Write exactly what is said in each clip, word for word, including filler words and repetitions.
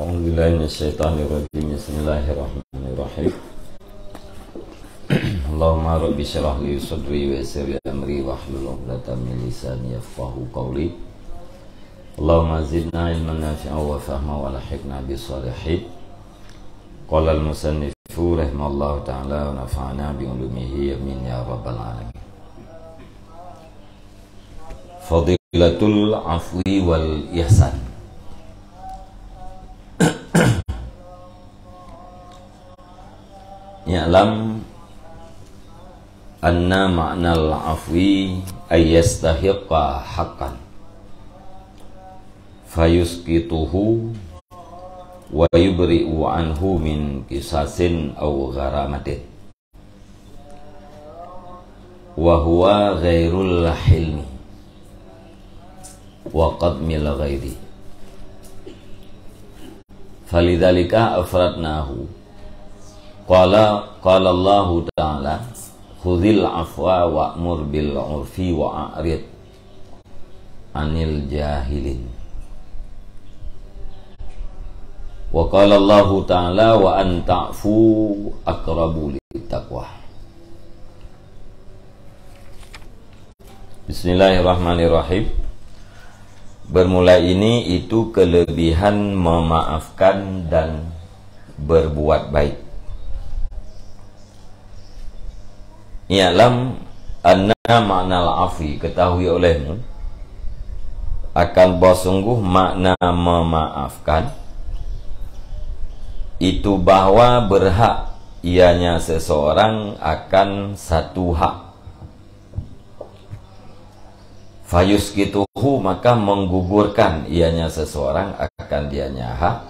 أعوذ بالله من الشيطان الرجيم. بسم الله الرحمن الرحيم. اللهم رب اشرح لي صدري ويسر لي أمري واحلل عقدة من لساني يفقهوا قولي. اللهم زدنا علما نافعا وفهما وألحقنا بالصالحين. قال المصنف رحمه الله تعالى ونفعنا بعلومه آمين يا رب العالمين. Fadilatul afwi wal ihsan. I'lam anna ma'nal afwi ay yastahiqqa haqqan fayusqituhu wa yubri'u anhu min qisasin aw gharamatin. Wa huwa ghairul hilmi wa qadmil ghairi. Falidzalika afradnahu. Qala, qala Allahu Ta'ala, "Khudzil afwa wa'mur bil 'urfi wa'rid 'anil jahilin." Wa qala Allahu Ta'ala, "Wa an ta'fu aqrabu lit taqwa." Bismillahirrahmanirrahim. Bermula ini itu kelebihan memaafkan dan berbuat baik. I'lam anna ma'nal afwi, ketahui olehmu akan bahwa sungguh makna memaafkan itu bahwa berhak ianya seseorang akan satu hak. Fayusqituhu, maka menggugurkan ianya seseorang akan dianya hak,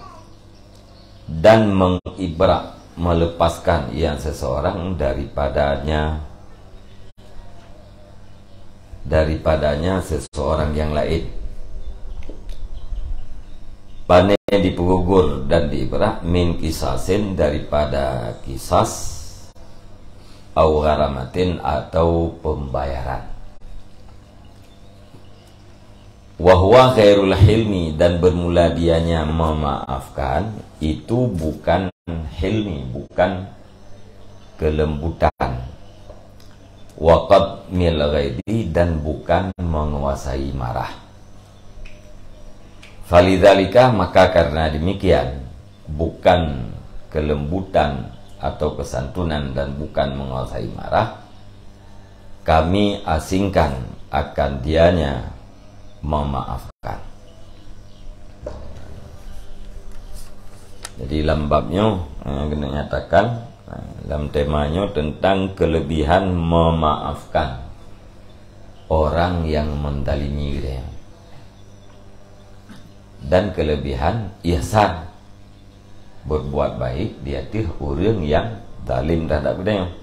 dan mengibra, melepaskan ia seseorang daripadanya, daripadanya seseorang yang lain. Pane dipeugugur dan diibra, min qisasin, daripada qisas, au gharamatin, atau pembayaran. Wa huwa khairul hilmi, dan bermula dianya memaafkan, itu bukan hilmi, bukan kelembutan. Wa qadmil ghaidhi, dan bukan menguasai marah. Falidzalika, maka karena demikian, bukan kelembutan atau kesantunan dan bukan menguasai marah, kami asingkan akan dianya memaafkan. Jadi lam bab nyoe, eh, keuneuk nyatakan, eh, lam tema nyoe tentang kelebihan memaafkan orang yang mendalimi geutanyoe. Dan kelebihan ihsan, berbuat baik di ateueh ureueng nyang zalim terhadap geutanyoe.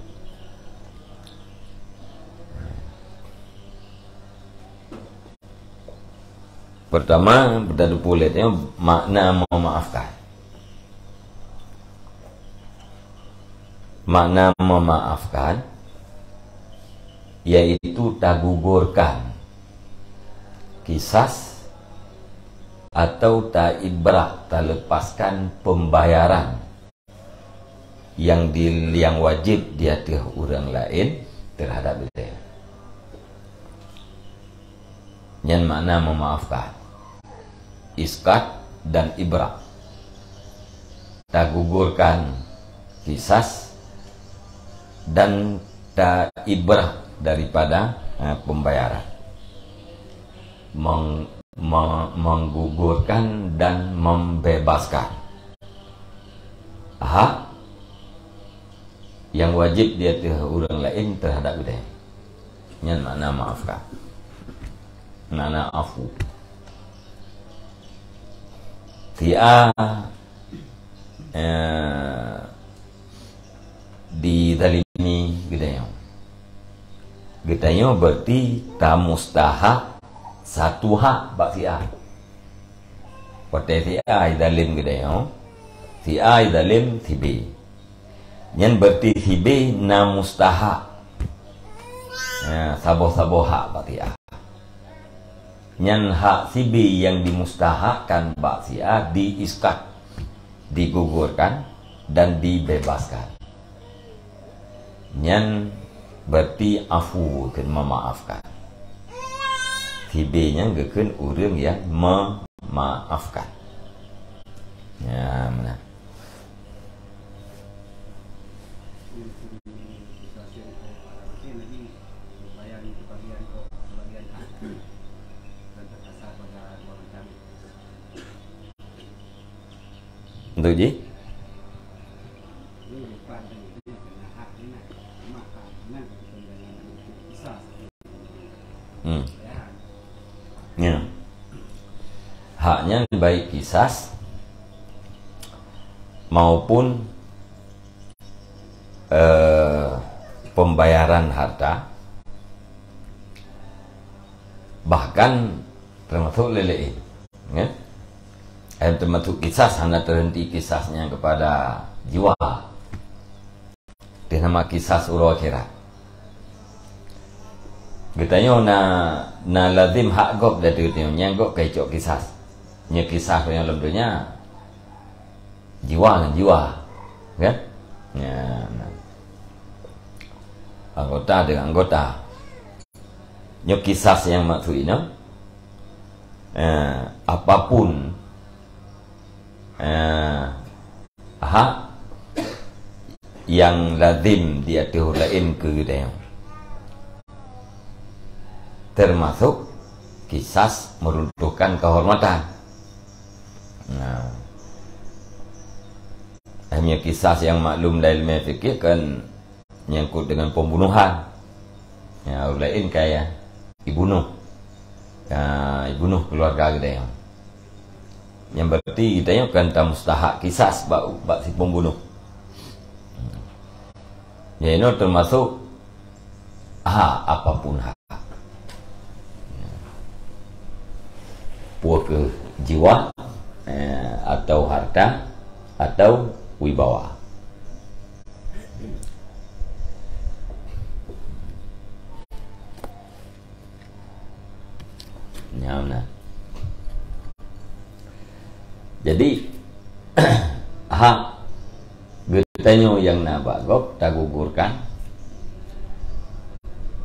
Pertama, beutapeuleut nyoe makna memaafkan. Makna memaafkan yaitu tagugurkan kisas atau taibra, talepaskan pembayaran yang di, yang wajib di ateueh ureueng laén terhadap geutanyoe. Nyan makna memaafkan. Isqat dan ibra. Tagugurkan kisas dan taibrah daripada, eh, pembayaran. Meng-, me-, menggugurkan dan membebaskan hak yang wajib di ateueh ureueng laén terhadap geutanyoe. Nyan makna maafkan. Makna afu. Si A, eh, dizalimi geutanyoe. Geutanyoe berarti tamustahak satu hak bak si A. Watée si A zalim geutanyoe, si A zalim si B. Nyan berarti si B na mustahak, ha, saboh-saboh hak bak si A. Nyan hak si B nyang dimustahakkan bak si A diiskat. digugurkan dan dibebaskan. Nyan berarti afu, kheun memaafkan. Si B nyan geukheun ureuëng nyang memaafkan. Ya, mana? Untuk ji? Hmm. Ya. Hak nyan baik kisas maupun, eh, pembayaran harta, bahkan termasuk lelei. Ya. Dan termasuk kisas, hana terhenti kisasnya kepada jiwa. Teuh nama kisas uroe akhirat. Geutanyoe na, na lazim hak gob dari geutanyoe, nyang gob ka icok kisas. Nyoe kisas nyang lom donya, jiwa ngon jiwa. Kan? Ya, nah. Anggota dengan anggota. Nyoe kisas nyang maksud inoe. Eh, apapun, eh, hak nyang lazim di ateueh ureuëng laén keu geutanyoe. Termasuk kisas meruntuhkan kehormatan. Nah. Hanya kisas nyang maklum dalam ilmu fikih kan nyangkut dengan pembunuhan. Ya, ureuëng laén kaya ibunuh. Ya, ibunuh keluarga geutanyoe. Yang berarti geutanyoe kan tamustahak kisas bak, bak si pembunuh. Ya, ini termasuk hak, apapun hak. Peue keuh jiwa, eh, atau harta, atau wibawa. Nyan nah. Jadi, hak geutanyoe nyang na bak gob tagugurkan,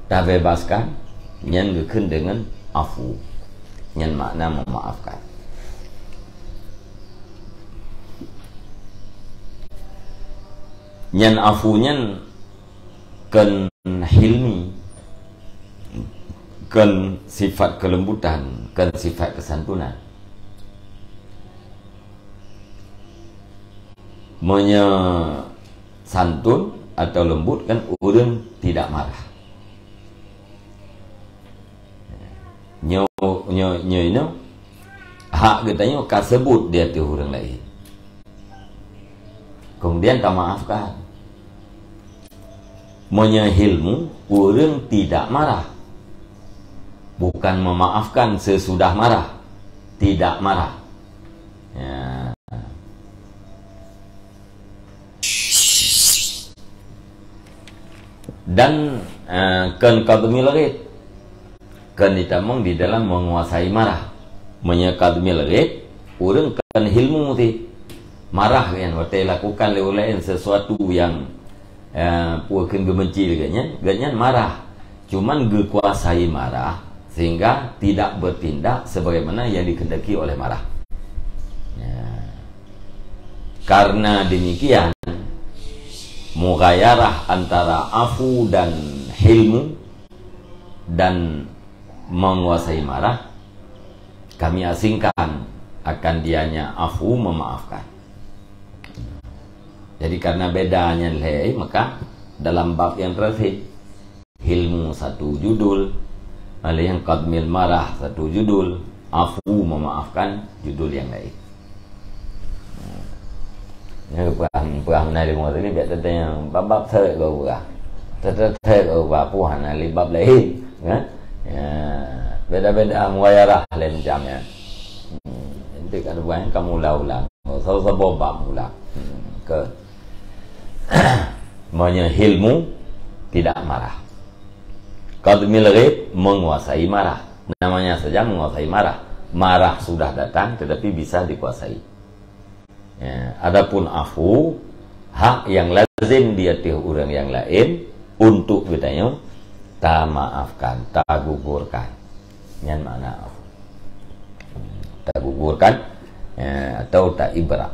tabebaskan, nyan geukheun deungon afu. Nyan makna memaafkan. Nyan afu nyan kon hilmi, kon sifat kelembutan, kon sifat kesantunan. Meunyoe santun atau lembut kan ureuëng tidak marah. Nyoe, nyoe, nyoe inoe hak geutanyoe ka seubut di ateueh ureuëng laén. Kemudian tamaafkan. Meunyoe hilmu, ureuëng tidak marah. Bukan memaafkan sesudah marah. Tidak marah. Ya. Dan, eh, kon kadhmil ghaidh. Kon jitamong di dalam menguasai marah. Meunyoe kadhmil ghaidh, ureuëng kon hilmu meusti. Marah kan, watée lakukan lé ureuëng laén sesuatu nyang, eh, peue kheun geubenci lé gobnyan, gobnyan marah. Cuman geukuasai marah sehingga tidak bertindak sebagaimana yang dikehendaki oleh marah. Ya. Karena demikian, mughayarah antara afu dan hilmu dan menguasai marah, kami asingkan akan dianya afu, memaafkan. Jadi, karena beda nyan lhée, maka dalam bab nyang teurasé, hilmu satu judul, lheueh nyan kadhmil marah satu judul, afu, memaafkan, judul nyang laén. Nyan peugah, peugah meunan lé murit tadi, biak tatanyong bab-bab seuret gob peugah. Seuret gob peugah, peue hana lé bab laén, kan? Ya, beda-beda mughayarah laén macam nyan. Hmm, enti ka dibuat nyan ka mula ulang. Saboh-saboh bab mula. Hmm, ke. Meunyoe hilmu tidak marah. Kadhmil ghaidh menguasai marah. Namanya saja menguasai marah. Marah sudah datang tetapi bisa dikuasai. Ya, adapun afu, hak yang lazim di ateueh ureuëng nyang laén untuk geutanyoe tamaafkan, tagugurkan. Nyan makna afu. Tagugurkan, ya, atau taibra.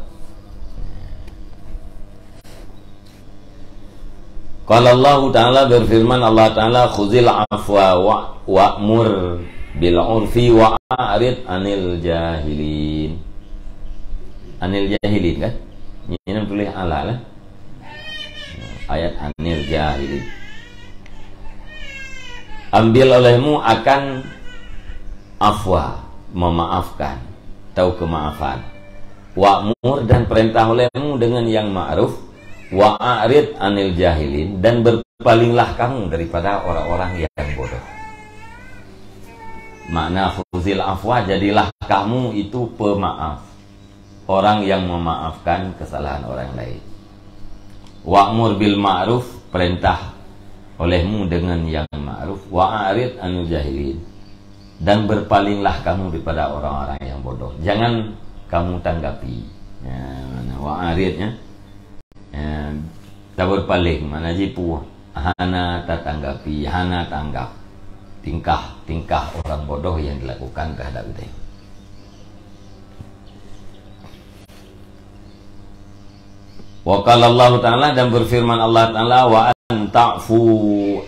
Qala Allahu Ta'ala, berfirman Allah Ta'ala, "Khuzil afwa wa, wa'mur bil urfi wa a'rid anil jahilin." Anil jahilin kan? Ini tulis ala lah. Ayat anil jahilin. Ambil olehmu akan afwa, memaafkan, atau kemaafan. Wa'mur, dan perintah olehmu dengan yang ma'ruf, wa a'rid anil jahilin, dan berpalinglah kamu daripada orang-orang yang bodoh. Makna khuzil afwa, jadilah kamu itu pemaaf, orang yang memaafkan kesalahan orang lain. Wa'mur bil ma'ruf, perintah olehmu dengan yang ma'ruf, wa a'rid anil jahilin, dan berpalinglah kamu daripada orang-orang yang bodoh. Jangan kamu tanggapi. Ya, mana wa a'rid, ya. Ya, taberpaling, mana jipu, hana tatanggapi, hana tanggap tingkah-tingkah orang bodoh yang dilakukan terhadap kita. Wa qala Allah Ta'ala, dan berfirman Allah Ta'ala, "Wa an ta'fu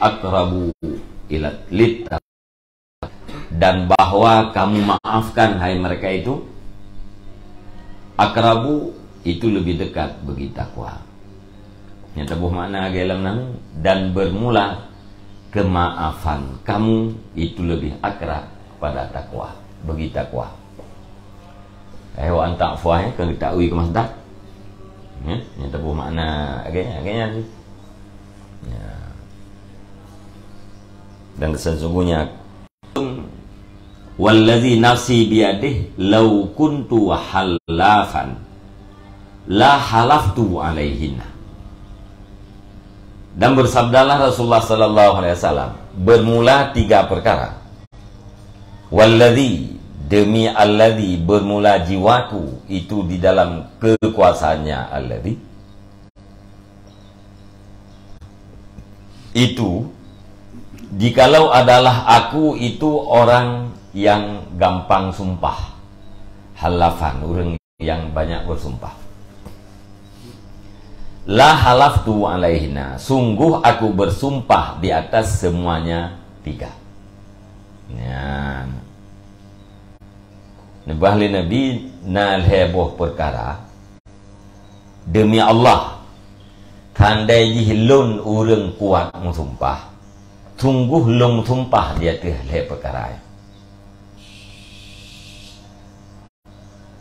aqrabu ila lit-, dan bahwa kamu maafkan, hai mereka itu, aqrabu, itu lebih dekat bagi takwa." Nyang taboh makna lagée lam nang, dan bermula kemaafan kamu itu lebih akrab kepada takwa, bagi takwa. Eh, wa an ta'fu, eh, kan kita ui ke masdar. Ya, nyang taboh makna lagée, lagée nyan. Ya. Dan sesungguhnya, "Wallazi nafsi biyadih, lau kuntu hallafan, la halaftu alaihinna." Dan bersabdalah Rasulullah sallallahu alaihi wasallam, bermula tiga perkara. "Wallazi", demi allazi, bermula jiwaku itu di dalam kekuasaannya allazi. Itu, jikalau adalah aku itu orang yang gampang sumpah. Halafan, ureuëng yang banyak bersumpah. "La halaftu alaihinna", sungguh aku bersumpah di atas semuanya tiga. Nyan. Neubah lé Nabi na lhée boh perkara, "Demi Allah, tandai jih lôn ureuëng kuat meusumpah, sungguh lôn meusumpah di ateueh lhée perkara."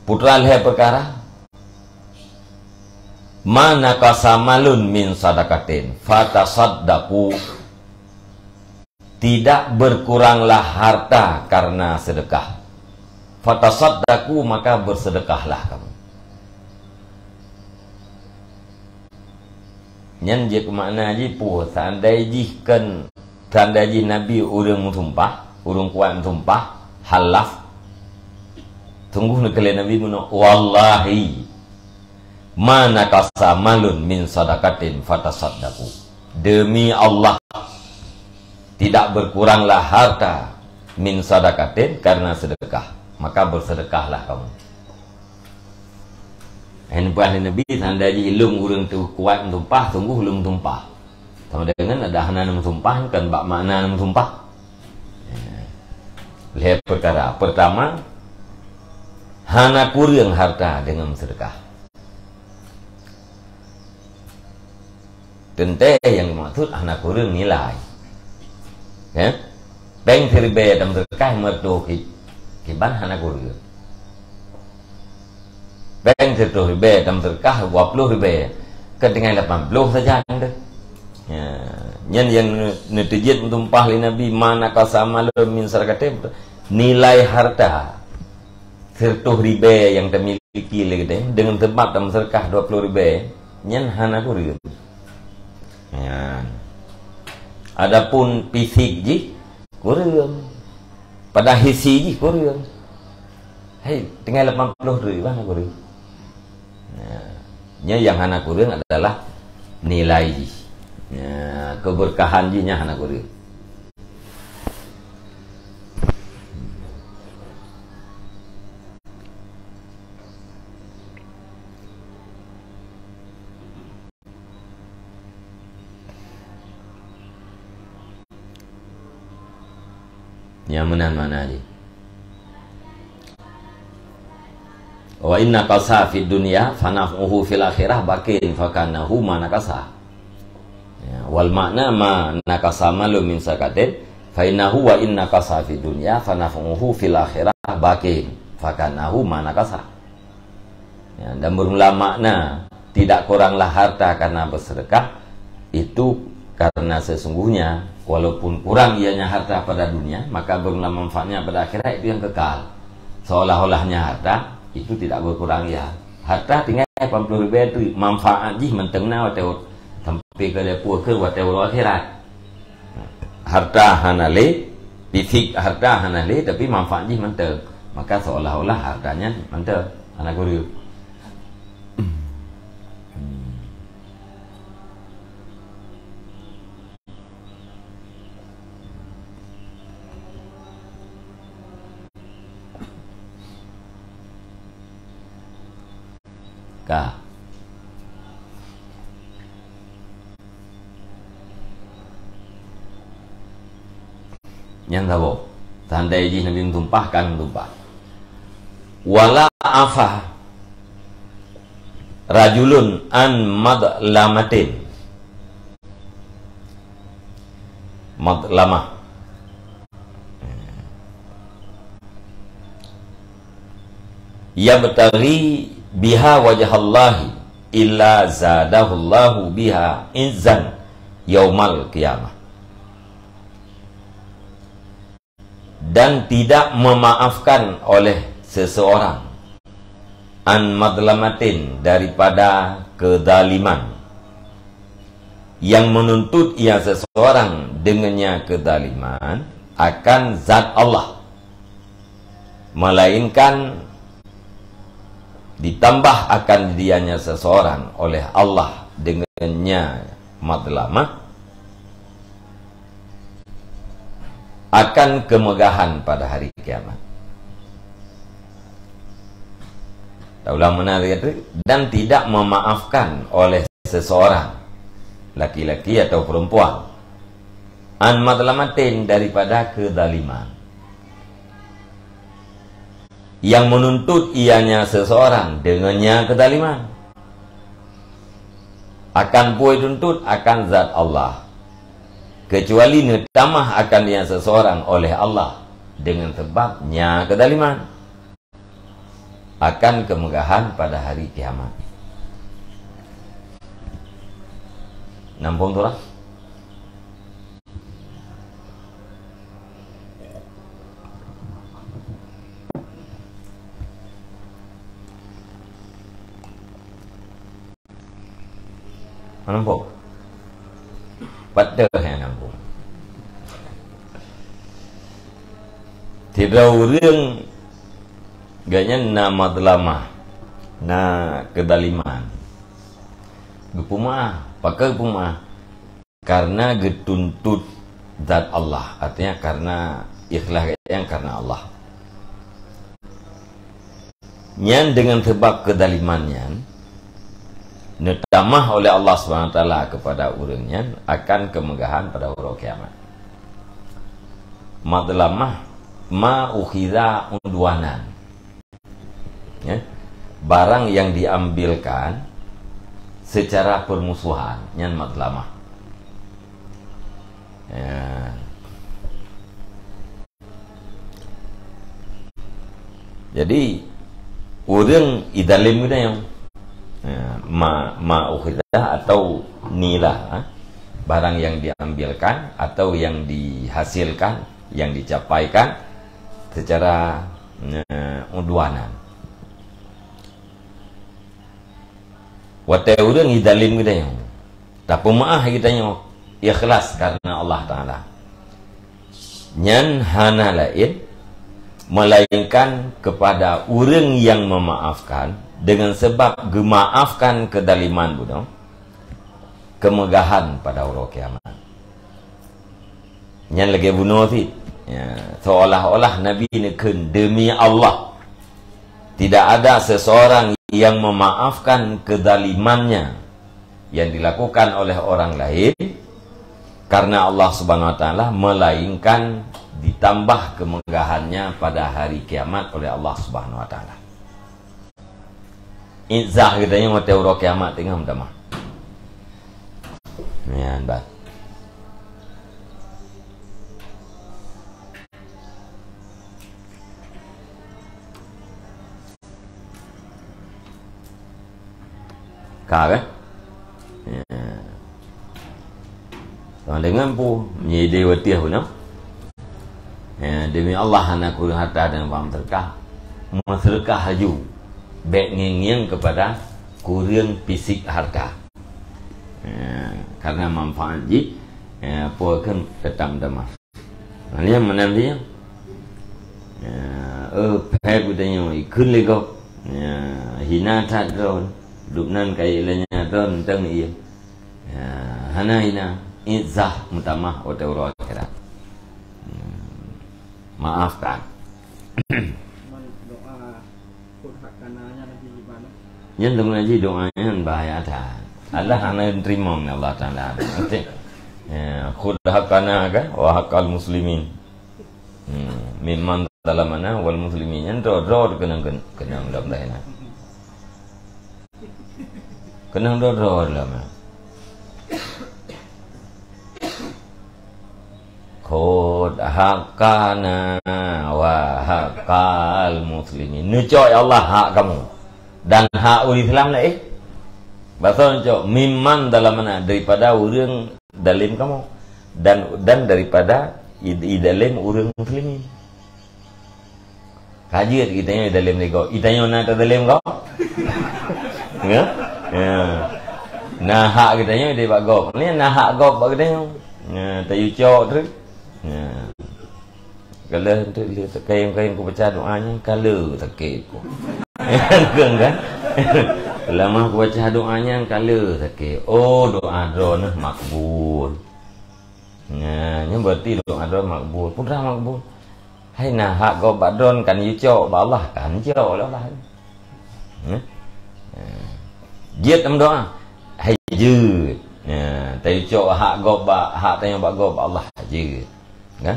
Putra lhée perkara, "Ma naqasa malun min sadaqatin, fatasaddaqu." Tidak berkuranglah harta karena sedekah. Fatasaddaqu, maka bersedekahlah kamu. Nyan jeuet makna jih peue, seandai jih kan, seandai jih Nabi ureuëng meusumpah, ureuëng kuat meusumpah, halaf. Sungguh neukheun lé Nabi meunoe, "Wallahi, ma naqasa malun min sadaqatin fatasaddaqu." Demi Allah, tidak berkuranglah harta min sadaqatin, karena sedekah, maka bersedekahlah kamu. Hai neubah lé Nabi, seandai jih lôn ureuëng teuh kuat meusumpah, sungguh lôn meusumpah. Sama dengan ada hana meusumpah, kan bak makna meusumpah. Lhée perkara. Pertama, hana kureueng harta dengan sedekah. Teuntée nyang dimaksud hana kureueng nilai. Ya? Péng siribée tameuseudeukah lhée reutôh ki-, kiban hana kureueng. Péng siratoh ribée tameuseudeukah dua ploh ribée, ka tinggai lapan ploh sajan deh. Ya, nyan nyang ne-, neuteujeuet meusumpah lé Nabi, "Ma naqasa malun min sadaqatin." Nilai harta siratoh ribée nyang tamiliki lé geutanyoe, deungon seubab tameuseudeukah dua ploh ribée, nyan hana kureueng. Nyan. Adapun fisik jih kureueng. Pada hisi jih kureueng. Hei, tinggai lapan ploh ribée hana kureueng. Nah, nyan nyang hana kureueng adalah nilai jih. Nah, keberkahan jih nyan hana kureueng. Nyang meunan makna jih. Wa inna qasa fid dunya fa naf'uhu fil akhirah baqin fa ka'annahu ma naqasa. Ya, wal makna ma naqasa malun min sakatin fa innahu wa inna qasa fid dunya fa naf'uhu fil akhirah baqin fa ka'annahu ma naqasa. Ya, dan bermula makna tidak kuranglah harta karena bersedekah, itu karena sesungguhnya walaupun kurang ianya harta pada dunia, maka bermula manfaatnya pada akhirat itu yang kekal. Seolah-olahnya harta itu tidak berkurang ia. Harta tinggai lapan puluh ribu itu manfaat jih mantong na watèe sampai ke depan ke watèe uroe akhirat. Harta hana lé, fisik harta hana lé, tapi manfaat jih mantong. Maka seolah-olah harta nyan mantong, hana kureueng. Ka. Nyan saboh. Seandai jih Nabi meusumpah, kan meusumpah. Wala afa rajulun an madlamatin. Madlamah. Yabtaghi biha wajhallahi illa zadahullahu biha izzan yaumal qiyamah. Dan tidak memaafkan oleh seseorang an madlamatin daripada kezaliman yang menuntut ia seseorang dengannya kezaliman akan zat Allah, melainkan ditambah akan dianya seseorang oleh Allah dengannya madlamah akan kemegahan pada hari kiamat. Taulang meunan kata, dan tidak memaafkan oleh seseorang, laki-laki atau perempuan, an madlamatin daripada kezaliman yang menuntut ianya seseorang dengannya kezaliman. Akan peue tuntut akan zat Allah, kecuali neutamah akan ianya seseorang oleh Allah dengan sebab nya kezaliman akan kemegahan pada hari kiamat. Nampung tu lah. Nampak? Padahai nyang nampak. Sidroe ureueng gobnyan na madlamah, na keudaliman. Geupeumaah, pakon geupeumaah? Karena geutuntut zat Allah, artinya karena ikhlas gobnyan karena Allah. Nyan deungon sabab keudaliman nyan, neutamah oleh Allah Subhanahu wa Taala keupada ureuëng nyan akan keumeugahan pada uroe kiamat. Madlamah ma ukhidha udwanan. Ya. Barang yang diambilkan secara permusuhan, nyan madlamah. Ya. Jadi, ureuëng idalem geutanyoe, ya, ma, ma ukhidha atau nila, ha? Barang yang diambilkan atau yang dihasilkan, yang dicapaikan secara, eh, udwanan. Watée ureuëng idalem geutanyoe, tapeumeuáh geutanyoe ikhlas karena Allah Taala. Nyan hana laén melainkan kepada ureuëng nyang memaafkan, dengan sebab gemaafkan keuzaliman bunoe, keumeugahan pada uroe kiamat. Nyan lagée bunoe cit. Ya, seolah-olah Nabi neukheun, "Demi Allah, tidak ada seseorang yang memaafkan kezalimannya yang dilakukan oleh orang lain karena Allah Subhanahu wa Taala, melainkan ditambah kemegahannya pada hari kiamat oleh Allah Subhanahu wa Taala." Izzah geutanyoe watée uroe kiamat teungoh meutamah. Nyan bah. Ka kan? Ya. Sama dengan pu, meunyoe idée watieh bunoe. Ya, demi Allah hana kureueng harta dan paham sedekah. Meuseudeukah laju. Bék ngieng-ngieng kepada kureueng fisik harta. Ya, karena manfaat jih, ya, peue kheun teutap meutamah. Nyan meunan dia. Ya, eh, phép geutanyoe ikheun lé gob. Ya, hina that droe. Dubnan kayée lé nyan droe teuntang iya. Ya, hana hina. Izzah meutamah watée uroe akhirat. Hmm. Maafkan. Cuman doa Khudh hakana nyan Nabi gimana? Nyan teuma jih doa nyan bahaya that. Allah hana teurimong Allah Taala. Ya, khudh hakana ka wa hakal muslimin. Hmm, mimman zalamana wal muslimin. Nyan droe-droe keunong, keunong dalam layanan. Keunong droe-droe dalam. Khudh hakana wa hakal muslimin. Neucok, ya Allah, hak kamoe dan hak ureuëng Islam laén. Bahasa neucok, mimman zalamana, daripada ureuëng zalém kamoe, dan, dan daripada i, i zalém ureuëng muslimin. Ka jeuet geutanyoe dalem lé gob. Geutanyoe na tadalem gob? Ya? Ya. Na hak geutanyoe di bak gob. Ni na hak gob bak geutanyoe. Ya, tayue cok teuk. Ya. Galeh teuk lé kayém-kayém kubaca doa nyan ka le sakét ku. Kan, kan? Lama kubaca doa nyan ka le sakét. Oh, doa droeneuh makbul. Nah, nyan berarti doa droe makbul. Peue makbul? Hai na hak gob bak droe kan yue cok bak Allah, kan jok lé Allah. Nah. Jeuet meudoa. Hai jeuet. Nah, tayue cok hak gob bak, hak tanyoe bak gob bak Allah, jeuet. Kan?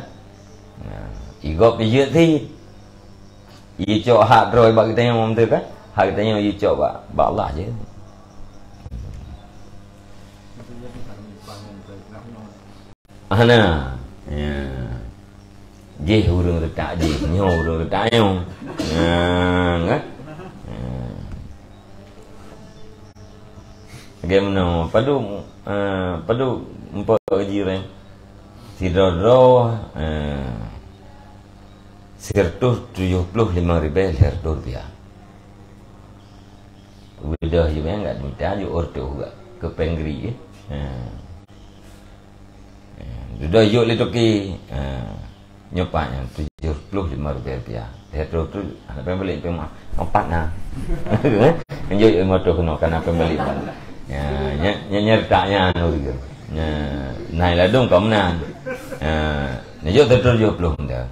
Nah, i gob jeuet cit. Yue cok hak droe bak geutanyoe, mantong kan? Hak geutanyoe yue cok bak, bak Allah jeuet. Hana. Ya. Jih ureuëng reutak jih, nyoe ureuëng reutak nyoe. Ya, kan? Ya. Bagaimana? Padum, eh, padum empat gaji orang. Sidroe-droe, eh, sireutoh tujoh ploh limong ribée lhée reutôh rupiah. Udah je, enggak minta je, ortoh juga ke penggerik, eh. Ha. Eh, udah yuk le toke. Ha. Nyoe pat nyan tujoh ploh limong ribée rupiah. Lhée reutôh tu, hana peubalek, peumaaf. Empat na. Lanjut lima reutôh keunoe, kana peubalek. Ya, nya, nya, nya reutak nyan ureuëng. Ya, nai ladom ka meunan. Ya, lanjut tujoh ploh meunan.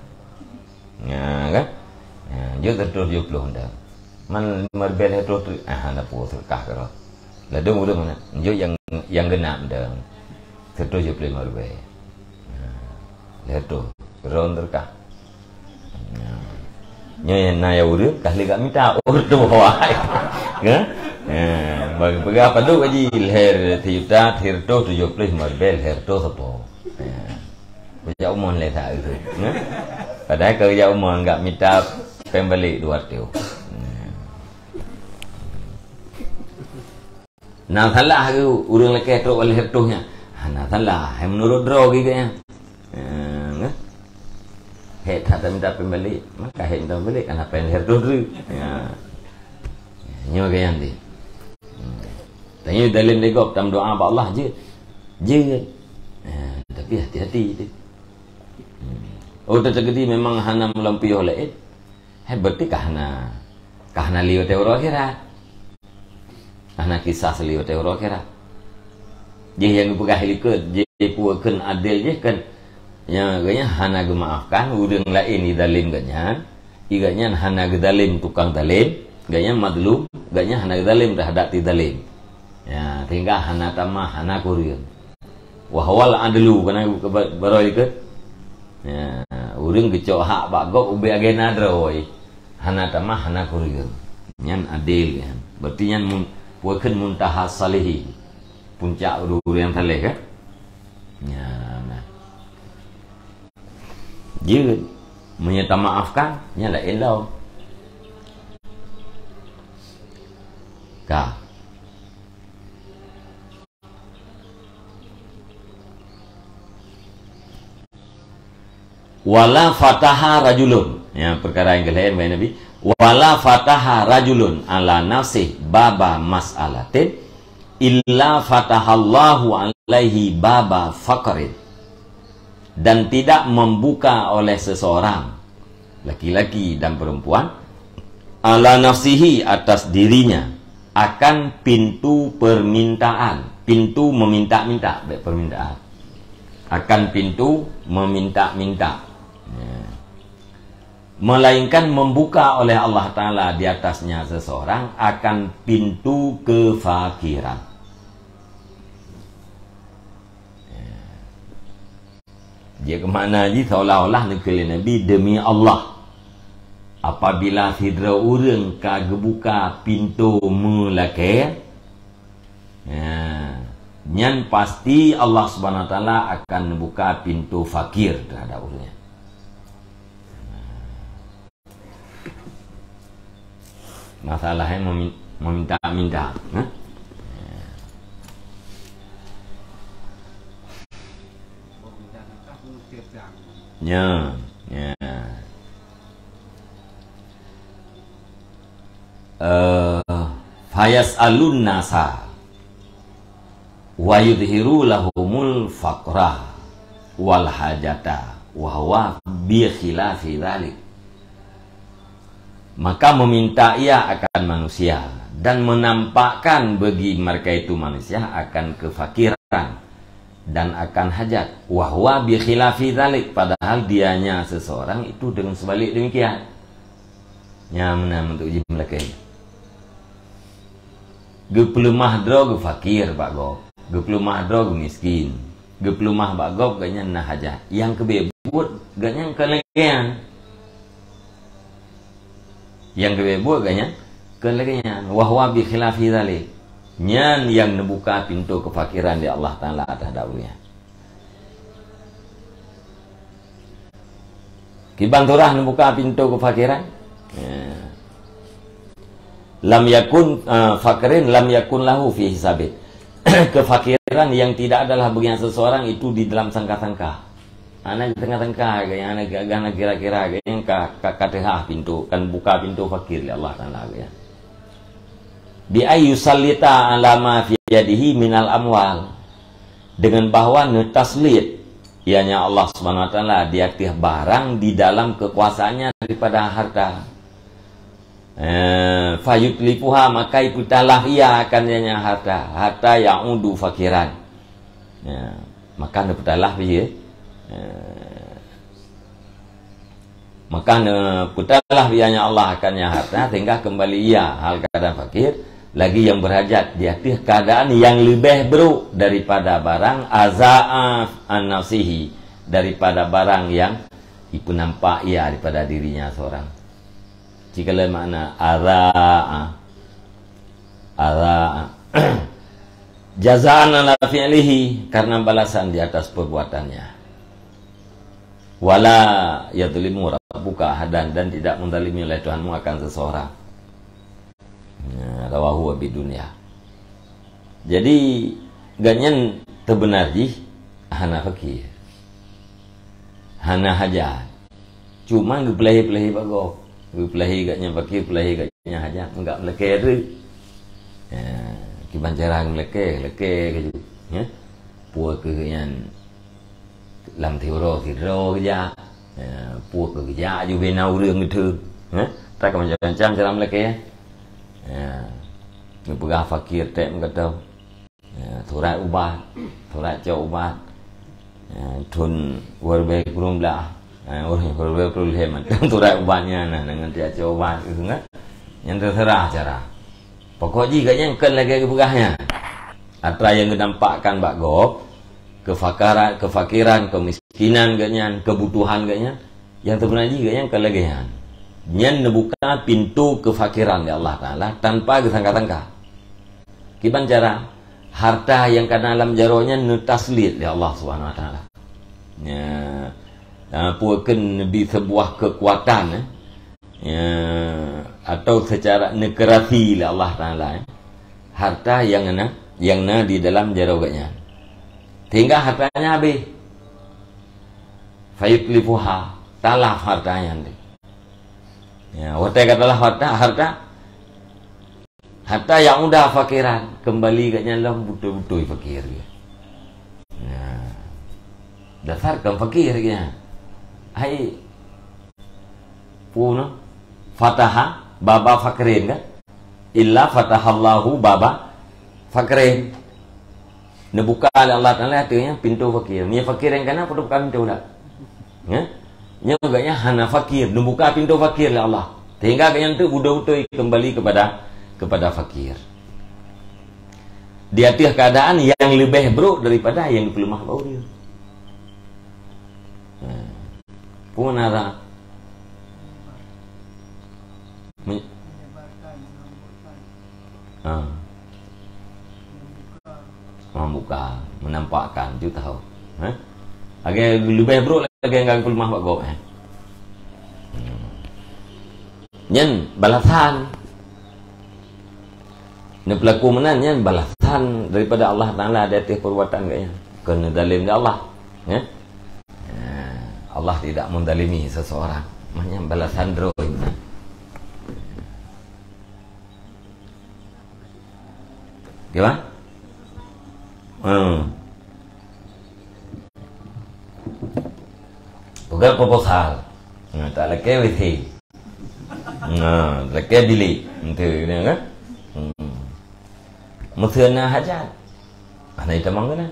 Ya, kan? Ya, jeuet sireutoh tujoh ploh meunan. Man lima ribée lhée reutôh tu, ah, hana peue seudeukah keudroe. Ladom ureuëng meunan, jeuet nyang, nyang geunap meunan. Sireutoh tujoh ploh limong ribée. Ya. Lhée reutôh, keudroe seudeukah. Ya. Nyoe nyang na ya ureuëng, ka lheueh gak mita, oh, reutôh awai. Ya? Ya, bagi peugah padum gaji, lhée sijuta, sireutoh tujoh ploh limong ribée, lhée reutôh sapo. Ya. Kujak umon lé that tu, nah. Padahai kujak umon gak mita péng balek dua reutôh. Nah. Na salah ke ureuëng lakée trok lhée reutôh nyan? Ha, na salah. Hai meunurot droe geuh nyan. Ha, nah. Hék that mita péng balek, maka hék mita péng balek, kana péng lhée reutôh tu. Ya. Nyoe geuh nyan deh. Hmm. Tanyoe dalem lé gob tameudoa bak Allah jeuet. Jeuet. Ha, tapi hati-hati deh. Hmm. Oh, teuteukeuti memang hana meulampu yoh laén. berarti ka hana, ka hana lé watée uroe akhirat. Ka hana kisah lé watée uroe akhirat. Jih nyang geupeugah likot, jih peue kheun adil jih kan. Nyang geuhnyan hana geumaafkan ureuëng laén nyang zalem geuhnyan, i geuhnyan hana geuzalem tukang zalem, geuhnyan mazlum, geuhnyan hana geuzalem terhadap tizalem. Ya, sehingga hana tamah, hana kureueng. Wa huwal adlu, kana baroe likot. Ya, ureuëng geucok hak bak gob ubé agena droe. Hana tamah, hana kureueng. Nyan adil nyan. Berarti nyan mun, peue kheun muntaha salihin. Puncak ureuëng-ureuëng nyang saleh kan? Ya, nah. Jeuet, meunyoe tamaafkan, nyan laén lom. Ka. Wala fataha rajulun. Ya, perkara nyang keu laén bak Nabi. Wala fataha rajulun ala nafsih baba mas'alatin illa fatahallahu alaihi baba faqrin. Dan tidak membuka oleh seseorang, laki-laki dan perempuan, ala nafsihi, atas dirinya, akan pintu permintaan, pintu meminta-minta, baik permintaan, akan pintu meminta-minta. Ya. Melainkan membuka oleh Allah Ta'ala di atasnya seseorang akan pintu kefakiran. Ya. Jeuet keu makna jih seolah-olah neukheun lé Nabi, "Demi Allah, apabila sidroe ureuëng ka geubuka pintoe meulakée, ya, nyan pasti Allah Subhanahu Wa Taala akan neubuka pintoe fakir terhadap ureuëng nyan." Masalahnya memi-, meminta-minta, eh? Ya, ya. Eh, fayas'alun nasa wa yudhiru lahumul faqra wal hajata wa huwa bi khilafi dzalik. Maka meminta ia akan manusia dan menampakkan bagi mereka itu manusia akan kefakiran dan akan hajat. Wa huwa bi khilafi dzalik, padahal dianya seseorang itu dengan sebalik demikian. Nyan meunan untuk jih meulakée. Geupeuleumah droe geufakir bak gob. Geupeuleumah droe geumiskin. Geupeuleumah bak gob gobnyan na hajat. Nyang keubeuet buet gobnyan kon lagée nyan. Nyang keubeuet buet gobnyan kon lagée nyan. Wa huwa bi khilafi dzalik. Nyan nyang neubuka pintoe keufakiran lé Allah Taala terhadap ureuëng nyan. Kiban surah neubuka pintoe keufakiran. Ya. Lam yakun, eh, faqrin lam yakun lahu fi hisabih. Kefakiran yang tidak adalah bagian seseorang itu di dalam sangka-sangka. Hana teuka-teuka, hana, hana kira-kira, nyang ka, ka, ka teuhah pintoe, ka neubuka pintoe fakir lé Allah Taala, ya. Bi ay yusallita ala ma fi yadihi minal amwal. Dengan bahwa neutaslit, ianya Allah Subhanahu Wa Taala, di ateueh barang di dalam kekuasaannya daripada harta. Eh, fayutlifuha, maka ipeutalah ia akan ianya harta, hatta ya'udu fakiran. Ya, maka neupeutalah ia. Eh, Maka neupeutalah ianya Allah akan nyang harta, sehingga kembali ia hal keadaan fakir, lagi yang berhajat di ateueh keadaan yang leubeh buruk daripada barang, aza'a an nafsihi, daripada barang yang ipeunampak ia daripada dirinya seorang. Jikalau makna aza'a, aza'a. Jazaan ala fi'lihi, karena balasan di atas perbuatannya. Wala yadhlimu rabbuka ahadan, dan tidak menzalimi oleh Tuhanmu akan seseorang. Nah, rawahu Abi Dunya. Jadi, gobnyan teubeuna jih hana fakir. Hana hajat. Cuma geupeulahé-peulahé bak gob. Geupeulahé gobnyan fakir, peulahé gobnyan hajat. Enggak meulakée reuek. Ya, kiban cara meulakée, lakée keujeuet. Ya. Peue keuh nyan lam tiroe sidroe geujak. Ya, peue keuh geujak aju bina ureuëng geuteuk. Eh? Atra ka macam-macam cara meulakée. Ya. Neupeugah fakir tém gata. Ya, surat ubat, surat cok ubat. Ya, thon dua ribu dua puluh belas. Ya, dua ribu dua puluh lima. Surat ubatnya nah dengan tiap cok ubat gitu kan. Yang terserah cara. Pokok jih gobnyan kon lagée geupeugah nyan. Atra nyang geunampakkan bak gob, kefakaran, kefakiran, kemiskinan gobnyan, kebutuhan gobnyan, nyang seubeuna jih gobnyan kon lagée nyan. Nyan neubuka pintoe kefakiran lé Allah Taala tanpa geusangka-sangka. Kiban cara? Harta nyang kana lam jaroe nyan neutaslit lé Allah Subhanahu Wa Taala. Nya, peue kheun neubi sebuah kekuatan, eh? Ya, atau secara neukeurasi lé Allah Taala, eh, harta nyang na, nyang na di dalam jaroe gobnyan. Sehingga hartanya habéh. Fayutlifuha, talaf harta nyan teuh. Ya, watée ka talaf harta, harta, hatta ya'uda fakiran, keumbali gobnyan lom beutôi-beutôi fakir. Ya. Dasar kon fakir gobnyan. Hai, peue nyoe? Fataha baba fakrin kan? Illa fatahallahu baba fakrin. Neubuka lé Allah Taala ateueh nyan pintoe fakir. Meunyo fakir nyang kana, peue buka pintoe dak? Ya? Nyoe gobnyan hana fakir, neubuka pintoe fakir lé Allah. Sehingga gobnyan teuh beutôi-beutôi keumbali kepada, kepada fakir. Di ateueh keuadaan nyang leubeh brok daripada nyang geupeuleumah bak ureuëng. Ha. Peue makna ra? Me-, ha. Membuka, menampakkan, tu tahu. Ha? Lagée leubeh brok lagée nyang geupeuleumah bak gob, eh. Hmm. Nyan balasan. Neupeulaku meunan nyan balasan daripada Allah Taala di ateueh perbuatan gobnyan. Kon neuzalém lé Allah. Ya? Ya, Allah tidak menzalimi seseorang. Maknanya balasan droe meunan. Gimana? Hmm. Peugah proposal. Nah, tak lakée W C. Nah, lakée bilik. Ente kan? Hmm. Meuseue na hajat. Hana itamong keunan.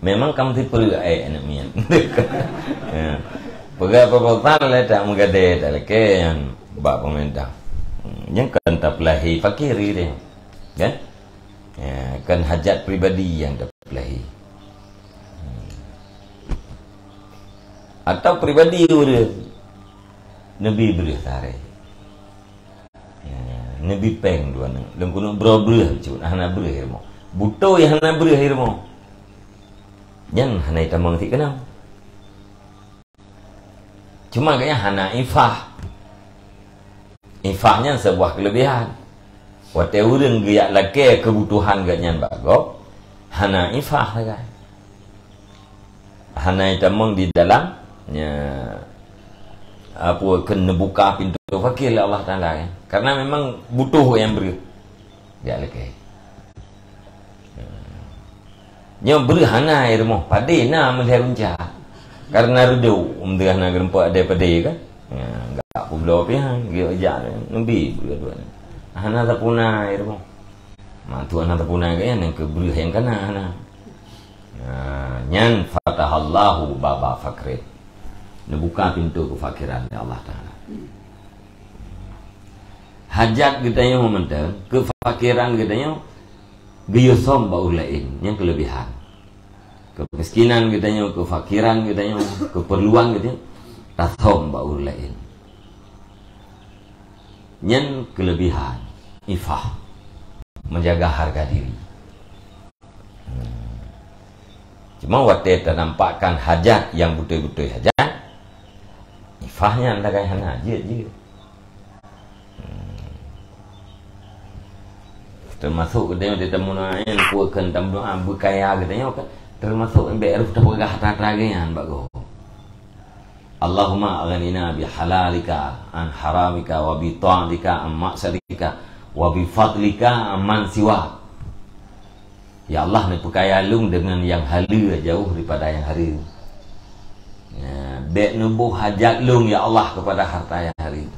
Memang kamoe sipeureuek, eh, aneuk miet. Ya. Peugah proposal lé tak meugadée, tak lakée nyan bak pemerintah. Hmm, nyan kan tapeulahi fakir deh. Kan? Ya, kan hajat pribadi nyang tapeulahi. Hmm. Atau pribadi ureuëng neubi breueh tarek. Ya, neubi péng dua nyoe. Lôn keuneuk breueh cut, hana breueh ilmu. Beutôi hana breueh ilmu. Nyan hana itamong sit keunoe. Cuma gobnyan hana ifah. Ifah nyan sebuah kelebihan. Watée ureuëng geujak lakée keubutuhan gobnyan bak gob, hana ifah sagai. Hana itamong di dalam, ya, apa, keu neubuka pintoe fakir lé Allah Taala, ya. Karena memang butuh nyang breueh. Jak lakée. Nyoe breueh hana i rumoh, padé na meulhèe runca. Karena reudôk, meudeuh na geureumpok deh padé kan. Ya, gak peubloe pihan, geujak neubi breueh dua. Hana tapuna i rumoh. Ma tu hana tapuna gaya nang keu breueh nyang kana hana. Nah, nyan fatahallahu baba fakrin. Neubuka pintoe keufakiran lé Allah Taala. Hajat geutanyoe mantong, keufakiran geutanyoe geuyue som bak ureuëng laén, nyang keulebihan. Keumiskinan geutanyoe, keufakiran geutanyoe, keupeurluan geutanyoe, tasom bak ureuëng laén. Nyan keulebihan, ifah, menjaga harga diri. Hmm. Cuma watée tanampakkan hajat nyang beutôi-beutôi hajat, ifah nyan lagée hana jeuet-jeuet. Hmm. Teumasok geutanyoe di tamu laén, peue kheun tamu doa beukaya geutanyoe kan, teumasok bék rôh tapeugah atra-atra geuh nyan bak gob. Allahumma aghnina bihalalika an haramika wa bi ta'atika an maksiatika wa bi fadlika amman siwak. Ya Allah, neupeukaya lôn deungon nyang haleue jauh daripada nyang hareuem. Ya, bèk neuboh hajat lôn, ya Allah, keupada hareuta nyang haleue.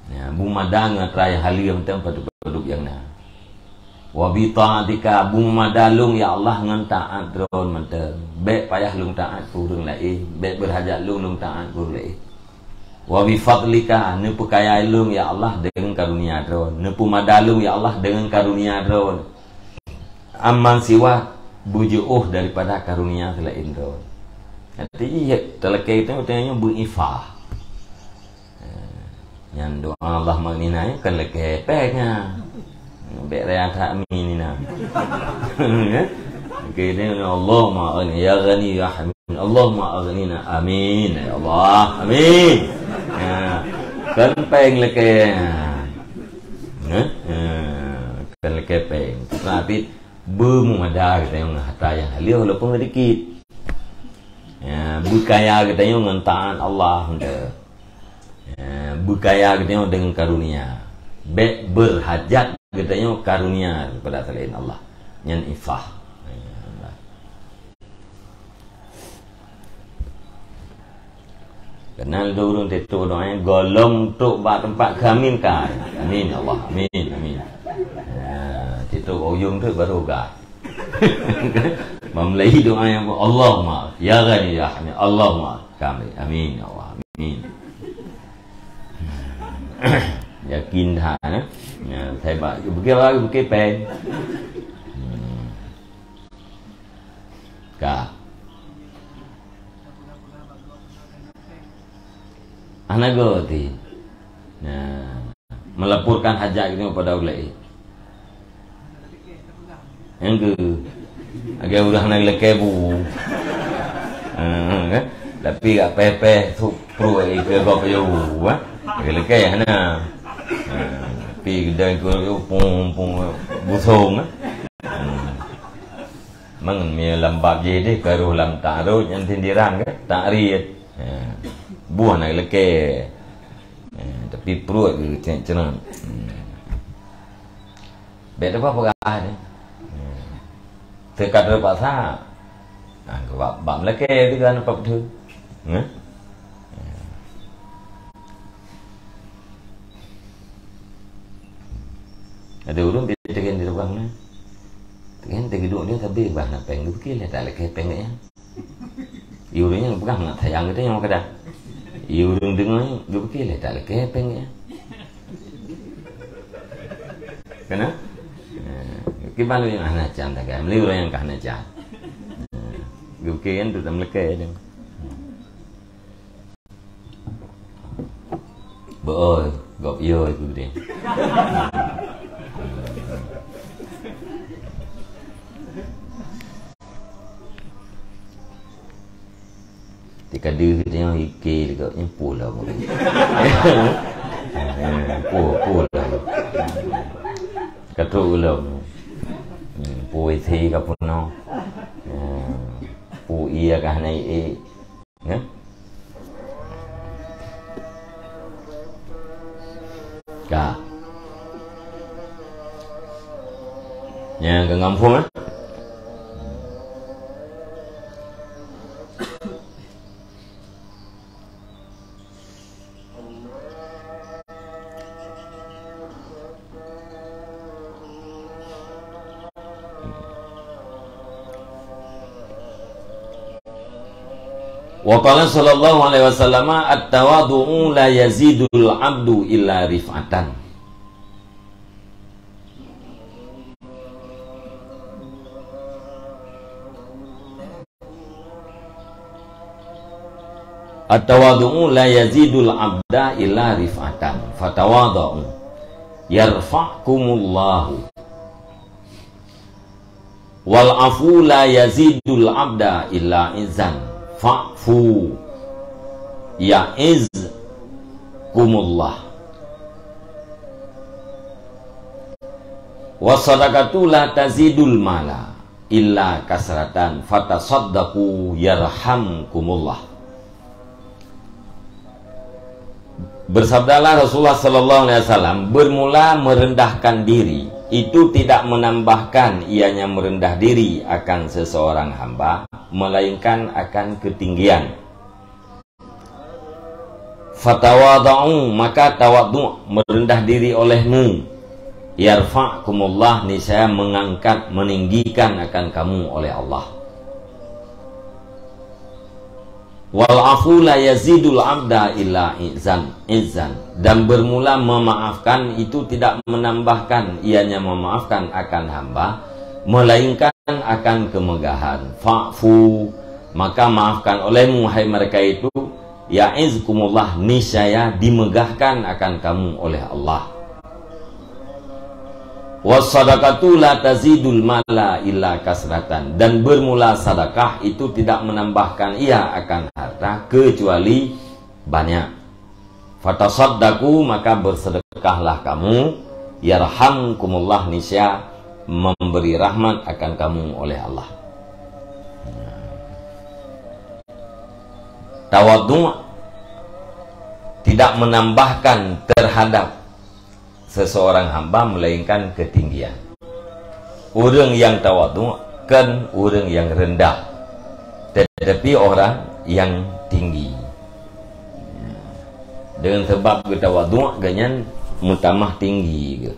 Ya, beumada ngon hareuta nyang haleue mantong padub-padub nyang na. Wa bi taatika, beumada lôn, ya Allah, ngon taát Droen mantong. Bèk payah lôn taát keu ureueng laén, bèk beurhajat lôn, lôn taát keu ureueng laén. Wa bi fadlika, neupeukaya lôn, ya Allah, deungon karunia Droen. Neupeumada lôn, ya Allah, deungon karunia Droen. Amman siwak, beujiôh daripada karunia seulaén Droen. Arti jih, talakèe geutanyoe, geutanyoe beu-ifah. Eh, nyan doa Allahumma aghnina nyan kon lakèe péng nyan. Bèk raya that amin nyan. Oke, ni Allahumma aghni, ya Ghani, ya Hamid. Allahumma aghnina. Amin. Ya Allah. Amin. Ya. Kon péng lakèe. Ha? Ya. Kon lakèe péng. Tapi beumada geutanyoe ngon hareuta nyang haleue walaupun sedikit. Ya, beukaya geutanyoe ngon taát Allah. Ya, beukaya geutanyoe deungon karunia. Bèk beurhajat geutanyoe karunia daripada seulaén Allah. Nyan ifah. Keunal dua ureueng teutuek doa, gohlom trok bak teumpat keu amin ka. Amin, ya Allah. Amin, amin. Ya, teutuek ujong tu baru ga. Meulai doa nyang, Allahumma, ya Ghani, ya Hamid, Allahumma, kami, amin, ya Allah, amin. Yakin that, eh? Ya, hebat. Bukit apa? Bukit pen. Hmm. Ka. Hana goti. Nah. Melaporkan hajat geutanyoe pada ulèe. Nyang keu, lagèe ureueng hana geulakèe bu. Ah, kan? Tapi gak pèh-pèh su pruet ikeu gob yoh bu, ah. Geulakèe hana. Ah, tapi geudong ikeu pung, pung, busong, ah. Hmm. Mang meunyoe lam bab jih deh, ka roh lam ta'arud, nyan sindiran kan? Ta'rid. Ha. Buah na geulakèe. Ha, tapi pruet geucèt-cèt. Hmm. Bèk teupeugah deh. Ha. Teuka teupaksa. Ha, bab, bab meulakèe teuka na pap tu. Ha? Ada ureueng pi teugen di tukang na. Teugen teugeuduk dia, tapi bah na péng geupike lé, tak lakèe péng nyan. Iya ureueng nyan peugah nak sayang geutanyoe kadang. Iya ureueng deungoe geupike lé, tak lakèe péng nyan. Kena? Eh, kiban ureueng hana can tagai, meuli ureueng nyang ka hana can. Eh, geupike kan tu tak meulakèe dia. Beuoi, gob yo itu deh. Tika deuh nyoe ike dekat nyoe pula. Pu, pu lah. Katrok ulom. Hmm, pu isi ka punoh. Hmm, pu iya kah naik e. Ya? Ka. Nyang ka ngampung, eh? Wa qala sallallahu alaihi wasallam, "At-tawadhu'u la yazidul abdu illa rif'atan." At-tawadhu'u la yazidul abda illa rif'atan. Fatawadhu'u yarfa'kumullahu. Wal afu la yazidul abda illa izzan. Fa'fu ya'izkumullah. Was sadaqatu la tazidul mala illa kasratan, fatasaddaqu yarhamkumullah. Bersabdalah Rasulullah sallallahu alaihi wasallam, bermula merendahkan diri itu tidak menambahkan ianya merendah diri akan seseorang hamba, melainkan akan ketinggian. Fatawadha'u, maka tawadhu', merendah diri olehmu. Yarfa'kumullah, niscaya mengangkat, meninggikan akan kamu oleh Allah. Wal afu la yazidul abda illa izan, izan. Dan bermula memaafkan itu tidak menambahkan ianya memaafkan akan hamba, melainkan akan kemegahan. Fa'fu, maka maafkan olehmu, hai mereka itu, ya'izkumullah, niscaya dimegahkan akan kamu oleh Allah. Wassadaqatu la tazidul mala illa kasratan. Dan bermula sedekah itu tidak menambahkan ia akan harta kecuali banyak. Fatasaddaqu, maka bersedekahlah kamu. Yarhamkumullah, niscaya memberi rahmat akan kamu oleh Allah. Tawadhu' tidak menambahkan terhadap seseorang hamba melainkan ketinggian. Ureuëng nyang tawadhu' kon ureuëng nyang rendah, tetapi orang nyang tinggi. Deungon sabab geutawadhu', gobnyan meutamah tinggi geuh.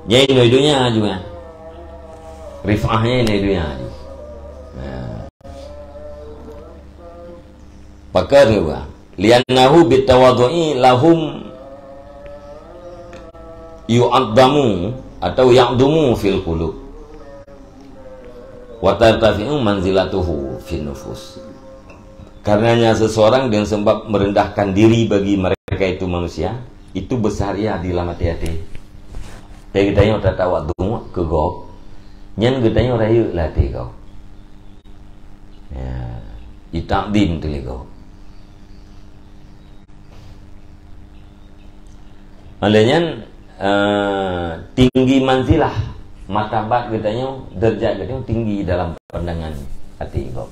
Nyan inoe donya juga. Rifah nyan inoe donya juga. Nah. Pakon geuh? Li'annahu bitawadhu'i lahum yu'adzamu atau ya'dhumu fil qulub wa tartafi'u manzilatuhu fin nufus. Karenanya seseorang dengan sebab merendahkan diri bagi mereka itu manusia, itu besar ia di dalam hati-hati. Tapi geutanyoe tatawadhu' keu gob, nyan geutanyoe rayeuk lam até gob. Ya, itakdim teuh lé gob. Oleh nyan, eh, tinggi manzilah, martabat geutanyoe, derajat geutanyoe tinggi dalam pandangan até gob,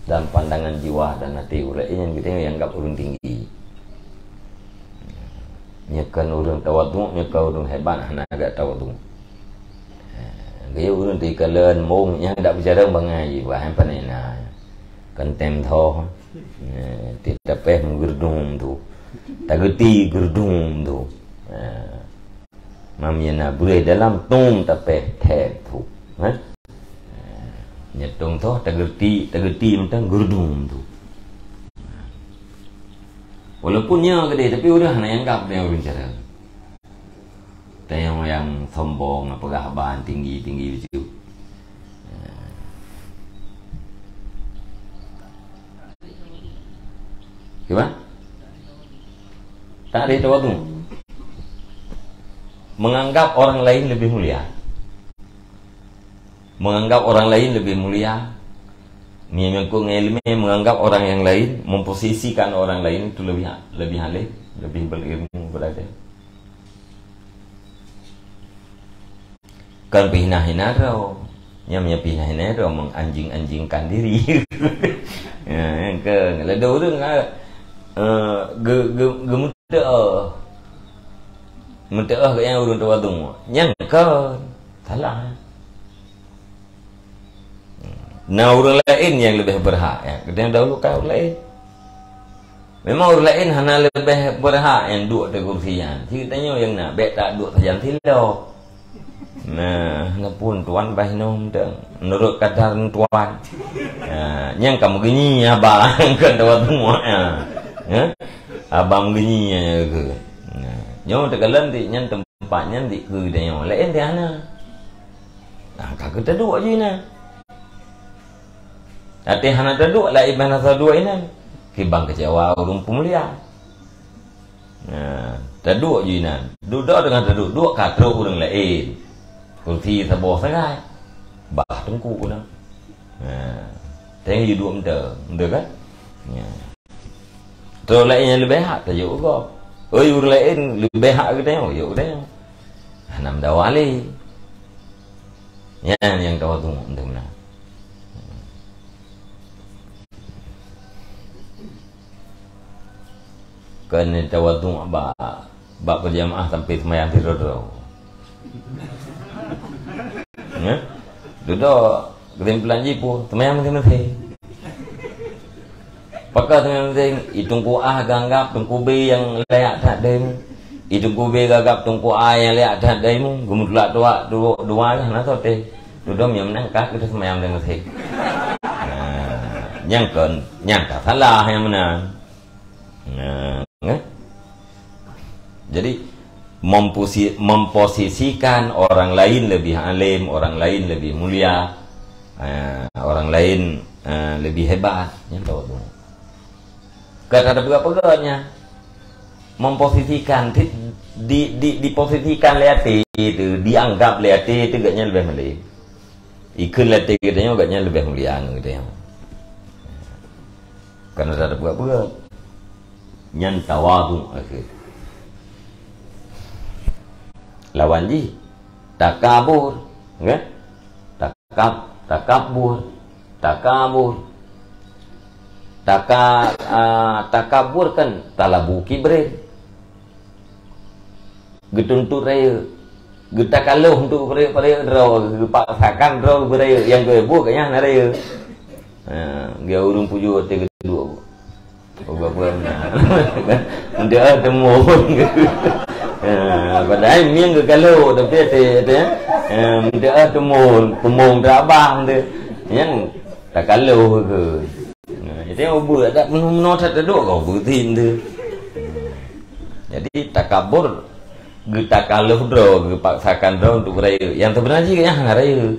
dalam pandangan jiwa dan até ureuëng nyan geutanyoe anggap ureuëng tinggi. Nyoe kon ureuëng tawadhu', nyoe kon ureuëng hebat, hana gak tawadhu'. Gaya ureuëng teukalon mong nyang dak bicara bangai jih bah, hana panéh na. Kon tem tho. Eh, ti tapéh meugeurdum tu. Tageuti geurdum tu. Eh, mam nyang na beureh dalam tom tapéh thép tu. Eh? Nyetong tho tageuti, tageuti mantong geurdum tu. Walaupun nyoe keudeh, tapi ureuëng hana anggap dia ureuëng cara. Tayong nyang sombong, peugah ban tinggi-tinggi bacut. Kiban? Tak ada tawadhu. Menganggap orang lain lebih mulia. Menganggap orang lain lebih mulia. Meunyoe keu ngon iéleumé, menganggap orang yang lain, memposisikan orang lain itu lebih, lebih alim, lebih berilmu daripada dia. Kon pih hina-hina droe. Nyang meunyoe pih hina-hina droe menganjing-anjingkan diri. Ya, nyang kon. Lé ureuëng, eh, ge-, ge-, geumeuteue. Meuteue keu nyang ureuëng tawadhu'. Nyang kon. Salah. Na ureuëng laén nyang leubeh beurhak, ya. Geutanyoe dahulu ka ureuëng laén. Memang ureuëng laén hana leubeh beurhak nyang duek di kursi nyan. Cit tanyoe nyang na, bék taduek sajan silop. Nah, hana pun tuan bah nyoe mantong. Meunurot kadar tuan. Nah, nyang ka meugeunyi haba kon tawadhu', ya. Ya? Haba meugeunyi nyan keu. Nah, nyoe teukalon di nyan teumpat nyan di keu tanyoe. Laén di hana. Nah, ka keu taduek jih na. Até hana taduek, laén hana taduek inan. Kiban keucewa ureuëng peumulia. Nah, taduek jih inan. Dudoe teungoh taduek, duek ka trok ureuëng laén. Kursi saboh sagai. Bah teungku na. Nah, tanyoe jih duek mantong, mantong kan? Nah. Trok laén nyang leubeh hak tajok gob. Oi, ureuëng laén leubeh hak geutanyoe, jok geutanyoe. Hana meudawa lé. Nyan nyang tawadhu' mantong na. Keuneuk tawadhu bak, bak berjamaah sampai sembahyang sidroe-droe. Ya? Dudoe, kesimpulan jih peue? Sembahyang maséng-maséng. Pakon sembahyang maséng? I Teungku A geuanggap Teungku B nyang layak that darimu. I Teungku B geuanggap Teungku A nyang layak that darimu. Geumutulak dua, dua, dua lah, na soe teuh. Dudoe nyang meunan ka kita sembahyang maséng-maséng. Nah, nyang kon, nyang ka salah nyang meunan. Nah, eh? Jadi, memposi-, memposisikan orang lain lebih alim, orang lain lebih mulia, eh, orang lain, eh, lebih hebat, nyan tawadhu. Ka tapeugah-peugah nyan. Memposisikan, di, di, di, diposisikan lé até tu, dianggap lé até tu, gobnyan leubeh malém. Ikheun lé até geutanyoe, gobnyan leubeh mulia ngon geutanyoe. Karena tapeugah-peugah. Nyan tawadhu akhé. Lawan jih takabur, kan? Takab-, takabur, takabur. Taka-, ah, takabur kan talabu kibrin. Geutuntot rayeuk. Geutakaloh untuk rayeuk-rayeuk droe, geupaksakan droe beurayeuk, nyang geubuet gobnyan hana rayeuk. Ha, geu ureueng pujoe até geuduek. Oh, geubuet na. Meudoa teumon. Ha, padahai mieng geukaloh, tapi até, até, ha, meudoa teumon, teumon teurabah tu. Nyang takaloh ke. Nah, jadi ubeut adak meunoe-meunoe that teuduek kau beutin tu. Jadi takabur, geutakaloh droe, geupaksakan droe untuk rayeuk. Nyang teubeuna jih nyang hana rayeuk.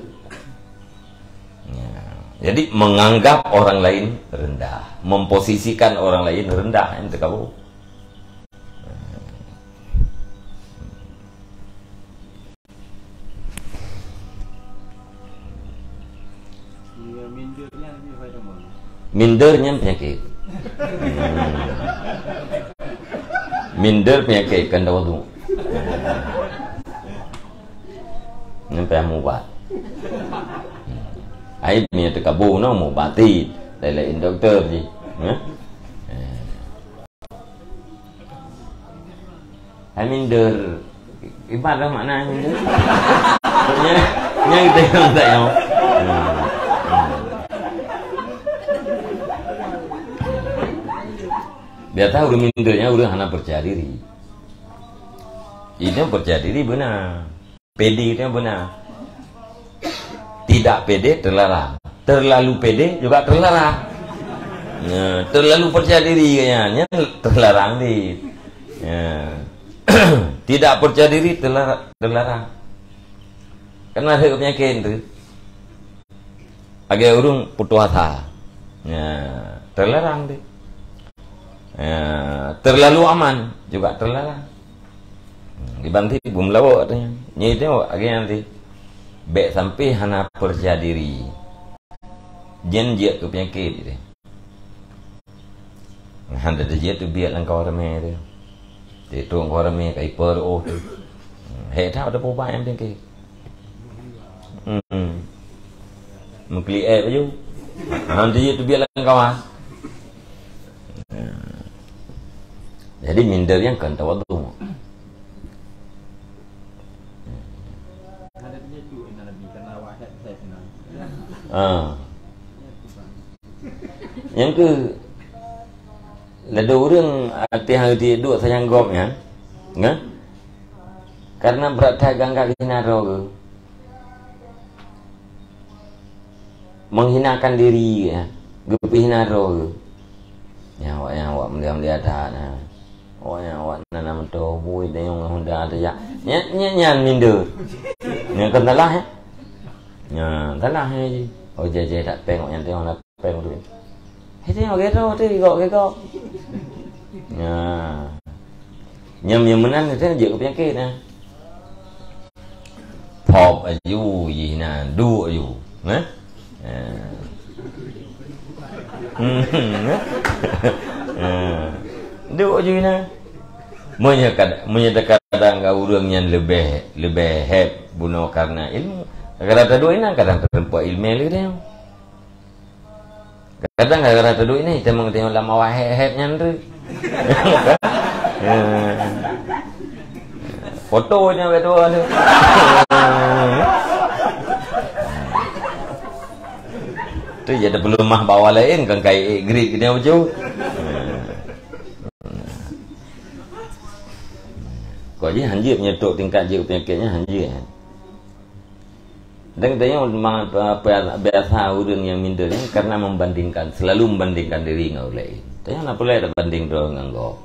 Ya. Jadi menganggap orang lain rendah, memposisikan orang lain rendah, nyan takabur. Minder nyan peunyakét. Hmm. Minder peunyakét, kan tawadhu. Nyan payah mubat. Ai, meunyo takabur nyoe mubat cit. Laén-laén dokto jih. Hah? Eh. Hai minder. Ibarat makna hai minder. Nyan, nyan kita yang tak tahu. Hmm. Hmm. Biasa ureueng minder nyan ureueng hana percaya diri. Itu percaya diri beuna. Pede itu yang benar. Tidak pede terlarang. Terlalu pede juga terlarang. Ya, terlalu percaya diri kayaknya, terlarang di. Ya. Tidak percaya diri terlarang, terlarang. Karena ada penyakit itu. Lagèe ureueng putus asa. Ya, terlarang deh. Ya, terlalu aman juga terlarang. Hmm, dibantu beumeulawok katanya. Nyi tengok lagèe nyan teh. Bèk sampai hana percaya diri. Nyan jeuet keu penyakit deh. Hana jeuet teubiet lam kawan ramè teh. Teutrôn kawan ramè ka iper oh teh. Hmm, hek that ada perubahan nyang penyakit. Hmm. Meuklik eh baju. Hana jeuet teubiet lam kawan. Jadi minder nyang kon tawadhu. Ah. Nyang keu ladôm ureueng até hana jeuet duek sayang gob nyan. Nyan. Karena brat that gangga hina droe geuh. Menghinakan diri, ya. Geupeuhina droe geuh. Nyan awak, nyan awak mulia-mulia that, nah. Awak nyan awak na, na moto bui, dayong Honda tu, ya. Nyan, nyan, nyan minder. Nyan kan salah, ya. Nyan salah, ya, ji. Oh, jai-jai that pèng, awak nyan tengok na pèng tu. Hai tengok gero tu, gigok-gigok. Nyan. Nyam nyang meunan tu jeuet keu penyakit, nah. Pop aju jih na, duek aju. Nah. Ha. Hmm, nah. Ha. Duek aju na. Meunyo kad-, meunyo kadang-kadang ureueng nyan leubeh, leubeh hèb bunoe karena ilmu. Kadang taduek inan, kadang teurimpat ilmu lé dia. Kadang gara-gara taduek inan, teuma tengok lam awak hèb-hèb nyan tu. Foto nyan bak dua tu. Tu jadi peulumah bak awak laén, kan kai ék grit keu dia bacut. Kok jih hanjeuet meunyoe trok tingkat jeuet peunyakét nyan hanjeuet. Dan geutanyoe ma-, apa, biasa ureuëng nyang minder nyan karena membandingkan, selalu membandingkan diri ngon ureuëng laén. Tanyoe na peue lé tabanding droe ngon gob.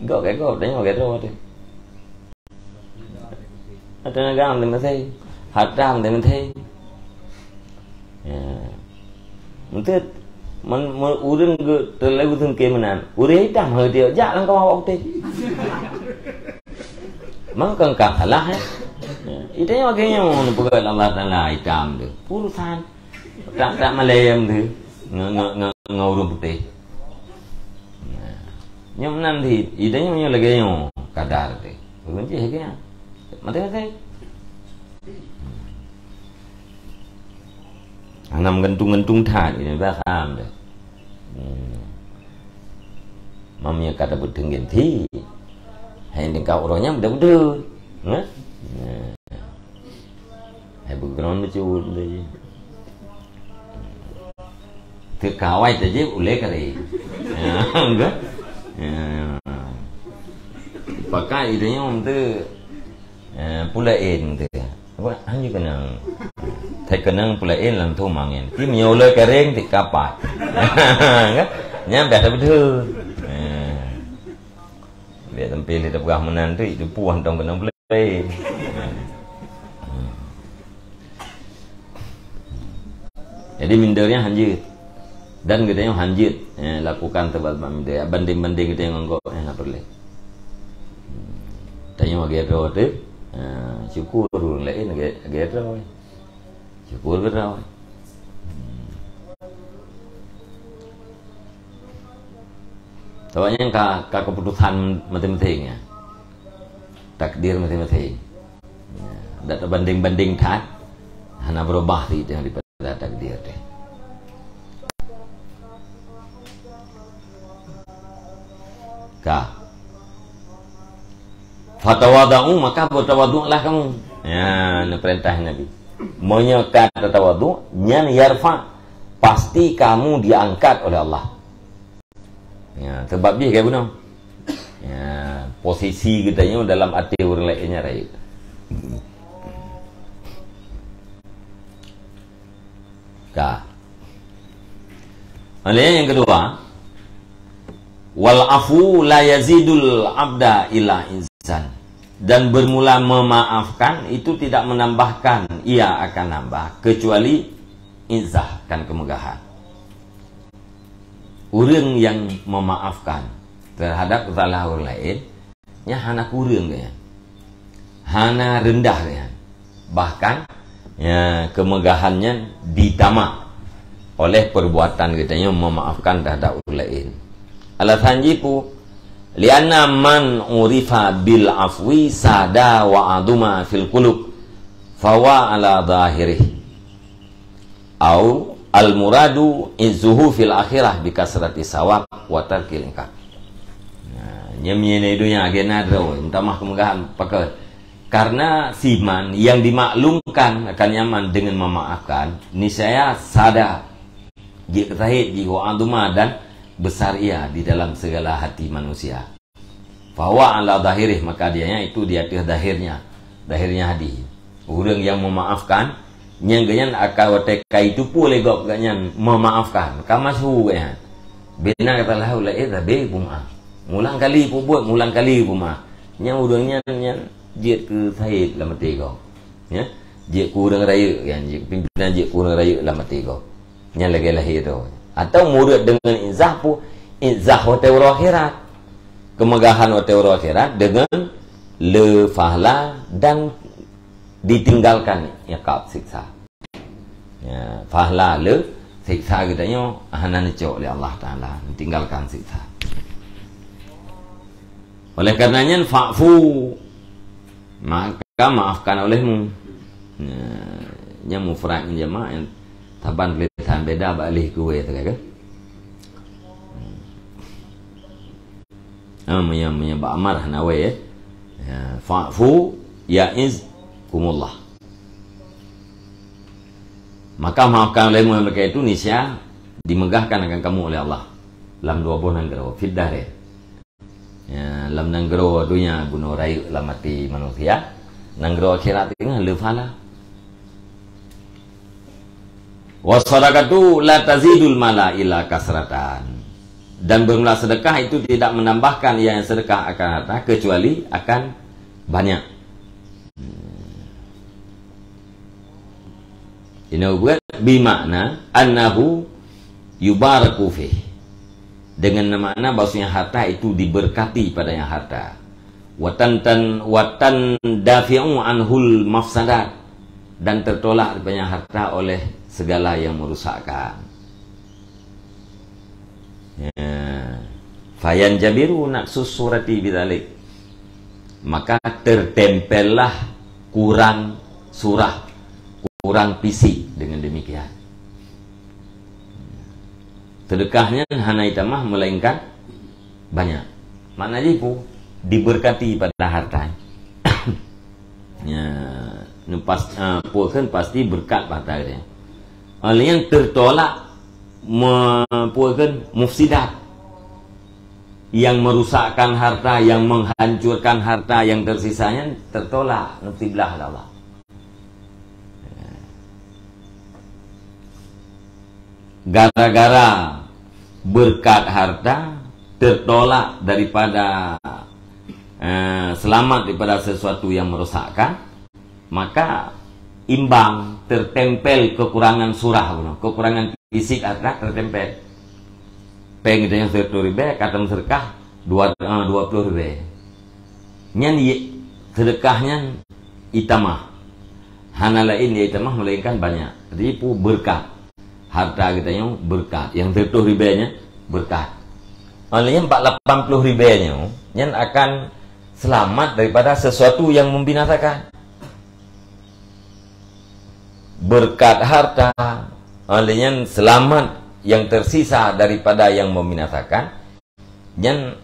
Gob keu gob, tanyoe keu droe teuh. Ata neugam teuh meuthé, hareuta teuh meuthé. Ya. Meuteut, men, men ureuëng geu-, teuleu teungke meunan. Ureuëng itam hana tiok jak lam kawah awak putéh. Mangkang ka salah, eh. Ita nyoe lagée nyoe neupeugah Allah Taala itam tu. Urusan. Tak, tak malem tu. Nge, nge, nge, nge ureuëng putéh. Nyoe meunan di, ita nyoe, nyoe lagée nyoe kadar tu. Ureuëng jih lagée nyan. Maté-maté. Hana meugantung-gantung that, ini bah ham dah. Hmm. Mam nyang kata beutenggen thi. Hai tingkah urang nyang beudeu-beudeu. Nah. Nah. Hai beugeron bacut tadi. Teukawai tadi ulée kali. Ya, enggak? Ya. Pakai idenya untuk Eh, pula in tu. Apa? Hanya kenang. Saya kenang pula in lam tu mangin. Ti menyoloi kering ti kapat. Kan? Nyam dah betul. Eh. Biar tampil dia pegang menan tu, itu puah dong kenang pula in. Jadi mindernya hanjeuet. Dan geutanyoe hanjeuet, eh, lakukan teubat bak minder. Banding-banding geutanyoe ngon gob, eh, hana peureulée. Tanyoe lagée droe teuh, eh, syukur ureuëng laén lagée, lagée droe. Syukur keu droe. Sabab nyan ka, ka keuputosan maséng-maséng nyan. Takdir maséng-maséng. Ya, dak tabanding-banding that, hana beurubah sih daripada takdir teh. Ka. Fatawadhu, maka bertawaduklah kamu. Ya, neupeurintah Nabi. Meunyoe ka tatawadhu, nyan yarfa, pasti kamu diangkat oleh Allah. Ya, sebab jih kayak bunoe. Ya, posisi geutanyoe dalam até ureuëng laén nyan rayeuk. Ka. Oleh yang kedua, wal afu la yazidul abda illa izzan. Dan bermula memaafkan itu tidak menambahkan ia akan nambah kecuali izzah, kan, kemegahan. Ureuëng nyang memaafkan terhadap salah ureuëng laén, nyan hana kureueng geuhnyan, hana reundah geuhnyan. Bahkan, ya, kemegahan nyan ditamah oleh perbuatan geutanyoe memaafkan terhadap ureuëng laén. Alasan jih peue? Lianna man urifa bil afwi sada wa aduma fil qulub, fawa ala zahirih. Au al-muradu izzuhu fil akhirah bi kasrati sawab wa tarkil iqab. Nah, nyan meunyoe di dunia agenda droe, meutamah kemegahan pakai. Karena siman yang dimaklumkan akan nyaman dengan memaafkan, niscaya sada jeuet keu sahét jih wa aduma dan besar ia di dalam segala hati manusia. Fahuwa ala zahirih, maka dianya itu di ateueh zahirnya, zahirnya hadih. Ureuëng nyang memaafkan, nyang geuhnyan akan watée ka jiteupeue lé gob geuhnyan memaafkan, ka masyhur geuhnyan. Bina kata lahu la idza bi buma. Mulang kali peubuet, mulang kali buma. Nyang ureuëng nyan, nyan jeuet keu sahét lam até gob. Ya, jeuet keu ureuëng rayeuk, ya, jeuet keu pimpinan, jeuet keu ureuëng rayeuk lam até gob. Nyan lagée lahé droe. Atau murit deungon izah pu, izah watée uroe akhirat. Kemegahan watée uroe akhirat deungon le fahla dan ditinggalkan iqab siksa. Ya, fahla le siksa geutanyoe hana neucok lé Allah Taala, ditinggalkan siksa. Oleh karena nyan, fa'fu, maka maafkan olehmu. Nah, nyan mufrad ngon jamak, nyan saban tulisan beda bak alih keu wee sagai kan? Ha, meunyoe, meunyoe bak amar hana wée, ya. Ya, fa'fu ya'izkumullah. Maka maafkan olehmu mereka itu, niscaya dimegahkan akan kamu oleh Allah lam dua boh nanggroe, fid dahrain. Ya, lam nanggroe dunia bunoe rayeuk lam até manusia, nanggroe akhirat teungoh le pahala. Wasadaqatu la tazidul mala illa kasratan. Dan bermula sedekah itu tidak menambahkan ia yang sedekah akan harta kecuali akan banyak. Inoe buet, bimakna annahu yubaraku fih. Dengan makna bahwasanya harta itu diberkati padanya harta. Watan tan watan dafi'u anhul mafsadat, dan tertolak daripadanya harta oleh segala yang merusakkan. Ya. Fayan jabiru naksus surati bidalik. Maka tertempellah kurang surah, kurang fisik dengan demikian. Sedekahnya hana itamah melainkan banyak. Makna jih pu diberkati pada harta. Ya, nu pas, ah, peue kheun pasti berkat bak harta dia. Oleh yang tertolak me-, peue kheun mufsidat. Yang merusakkan harta, yang menghancurkan harta, yang tersisanya tertolak, nafsi blah Allah. Gara-gara berkat harta tertolak daripada, eh, selamat daripada sesuatu yang merosakkan, maka imbang, tertempel kekurangan surah, kekurangan fisik harta tertempel. Péng geutanyoe seratus ribèe, ka tameuseudeukah dua, eh, dua puluh ribèe. Nyan ye-, seudeukah nyan itamah. Hana laén nyang itamah melainkan banyak. Jadi, pu beureukat. Harta geutanyoe beureukat. Nyang seratus ribèe nyan beureukat. Oleh nyan bak lapan puluh ribèe nyoe, nyan akan selamat daripada sesuatu yang membinasakan. Beureukat harta, oleh nyan selamat yang tersisa daripada yang membinasakan, nyan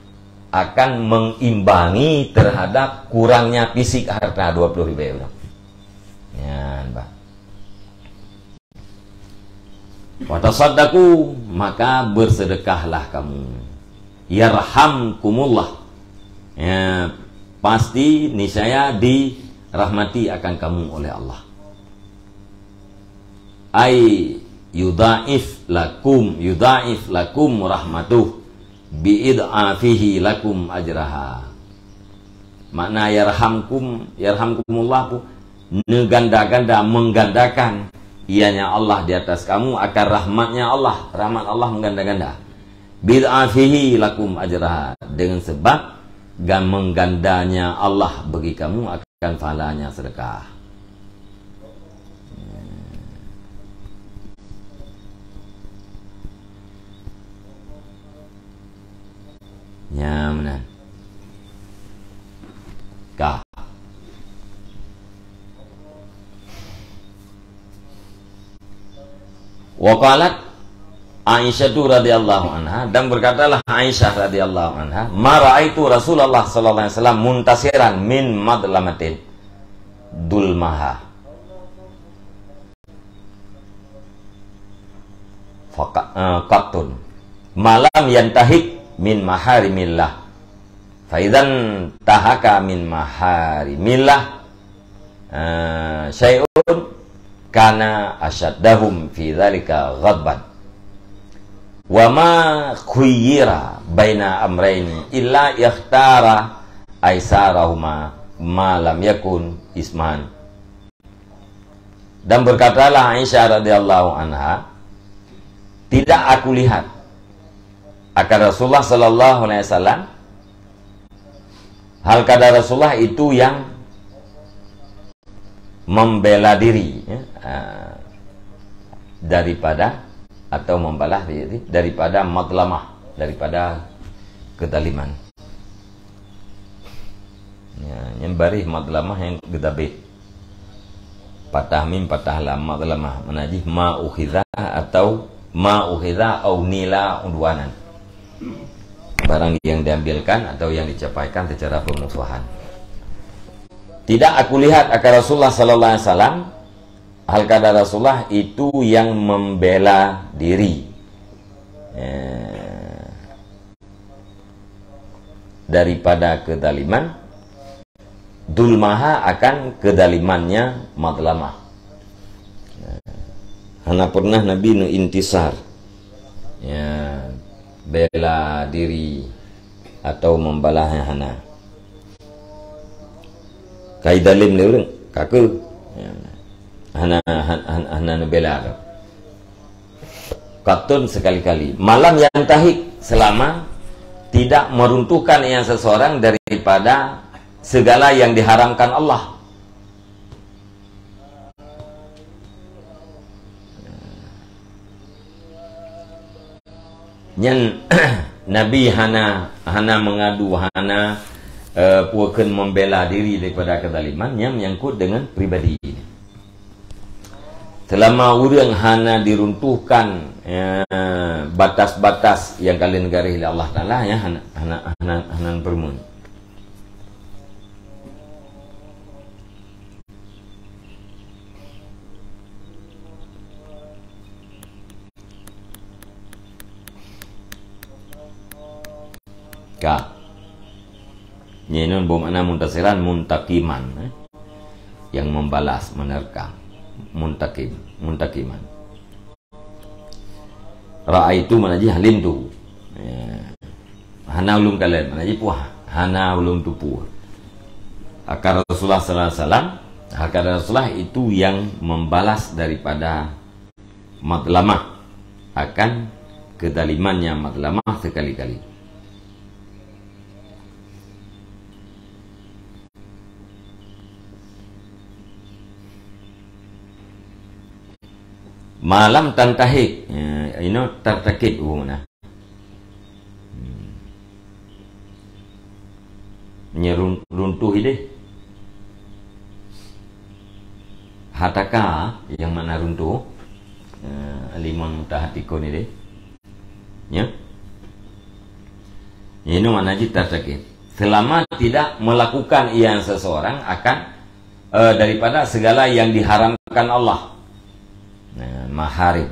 akan mengimbangi terhadap kurangnya fisik harta dua puluh ribèe ureueng. Nyan, bah. "Wa tasaddaqu," maka bersedekahlah kamu. "Yarhamkumullah." Ya, pasti niscaya dirahmati akan kamu oleh Allah. Ai yudha'if lakum, yudha'if lakum rahmatuh, bi idhafihi lakum ajraha. Makna yarhamkum, yarhamkumullah pu, neuganda-ganda, menggandakan ianya Allah di atas kamu akan rahmatnya Allah, rahmat Allah mengganda-ganda. Bi idhafihi lakum ajraha, dengan sebab ga-, menggandanya Allah bagi kamu akan pahalanya sedekah. Nya meunan. Ka. Wa qalat Aisyatu radhiyallahu anha, dan berkatalah Aisyah radhiyallahu anha, "Ma ra'aitu Rasulullah sallallahu alaihi wasallam muntasiran min madlamatin dulmaha." Faqa-, eh, qattun. Ma lam yantahik min maharimillah. Fa idzan tahaka min maharimillah, eh, syai'un kana asyaddahum fi dzalika ghadban. Wa ma khuyyira baina amraini illa ikhtara aisarahuma ma lam yakun isman. Dan berkatalah Aisyah radhiyallahu anha, "Tidak aku lihat akan Rasulullah sallallahu alaihi wasallam, hal kada Rasulullah itu yang membela diri, ya, ah, daripada atau membalas diri daripada madlamah, daripada kezaliman." Ya, nyang baréh madlamah nyang geutabeh. Patah mim, patah lam, madlamah. Mana jih ma ukhiza atau ma ukhiza au nila udwanan. barang yang diambilkan atau yang dicapaikan secara pemusuhan. Tidak aku lihat akan Rasulullah sallallahu alaihi wasallam, hal kata Rasulullah itu yang membela diri, eh, daripada kezaliman, zulmaha, akan kezalimannya mazlamah. Hana pernah Nabi nu intisar, ya, bela diri atau membalasnya, hana. Kai zalim lé ureueng, ka keuh. Ya. Hana, han-, han-, hana neubela tu. Katun sekali-kali. Malam yang tahik, selama tidak meruntuhkan yang seseorang daripada segala yang diharamkan Allah. Nyan Nabi hana, hana mengadu, hana, eh, pue kheun membela diri daripada kezaliman, nyan menyangkut dengan pribadi. Selama ureueng hana diruntuhkan, eh, batas-batas yang ka lheueh geugaréh lé Allah Taala, ya, hana, hana, hana, hana peureumeun. Ka. Nyan boh makna muntasiran, muntakiman, eh. Yang membalas, menerkam. Muntakim, muntakiman. Ra'aitu makna jih halimtu. Ya. Hana ulôn kalon, makna jih puah. Hana ulôn tupue. Akan Rasulullah sallallahu alaihi wasallam, akan Rasulullah itu yang membalas daripada mazlamah, akan kezalimannya mazlamah sekali-kali. Malam tantahik, eh, inoe tartakib hukuma. Hmm. Meunyoe run-, runtuh idéh. Hataka, yang makna runtuh, eh, limon mutahatikon idéh. Ya. Ini makna jih tartakib. Selama tidak melakukan ia seseorang akan, eh, daripada segala yang diharamkan Allah. Nah, maharim.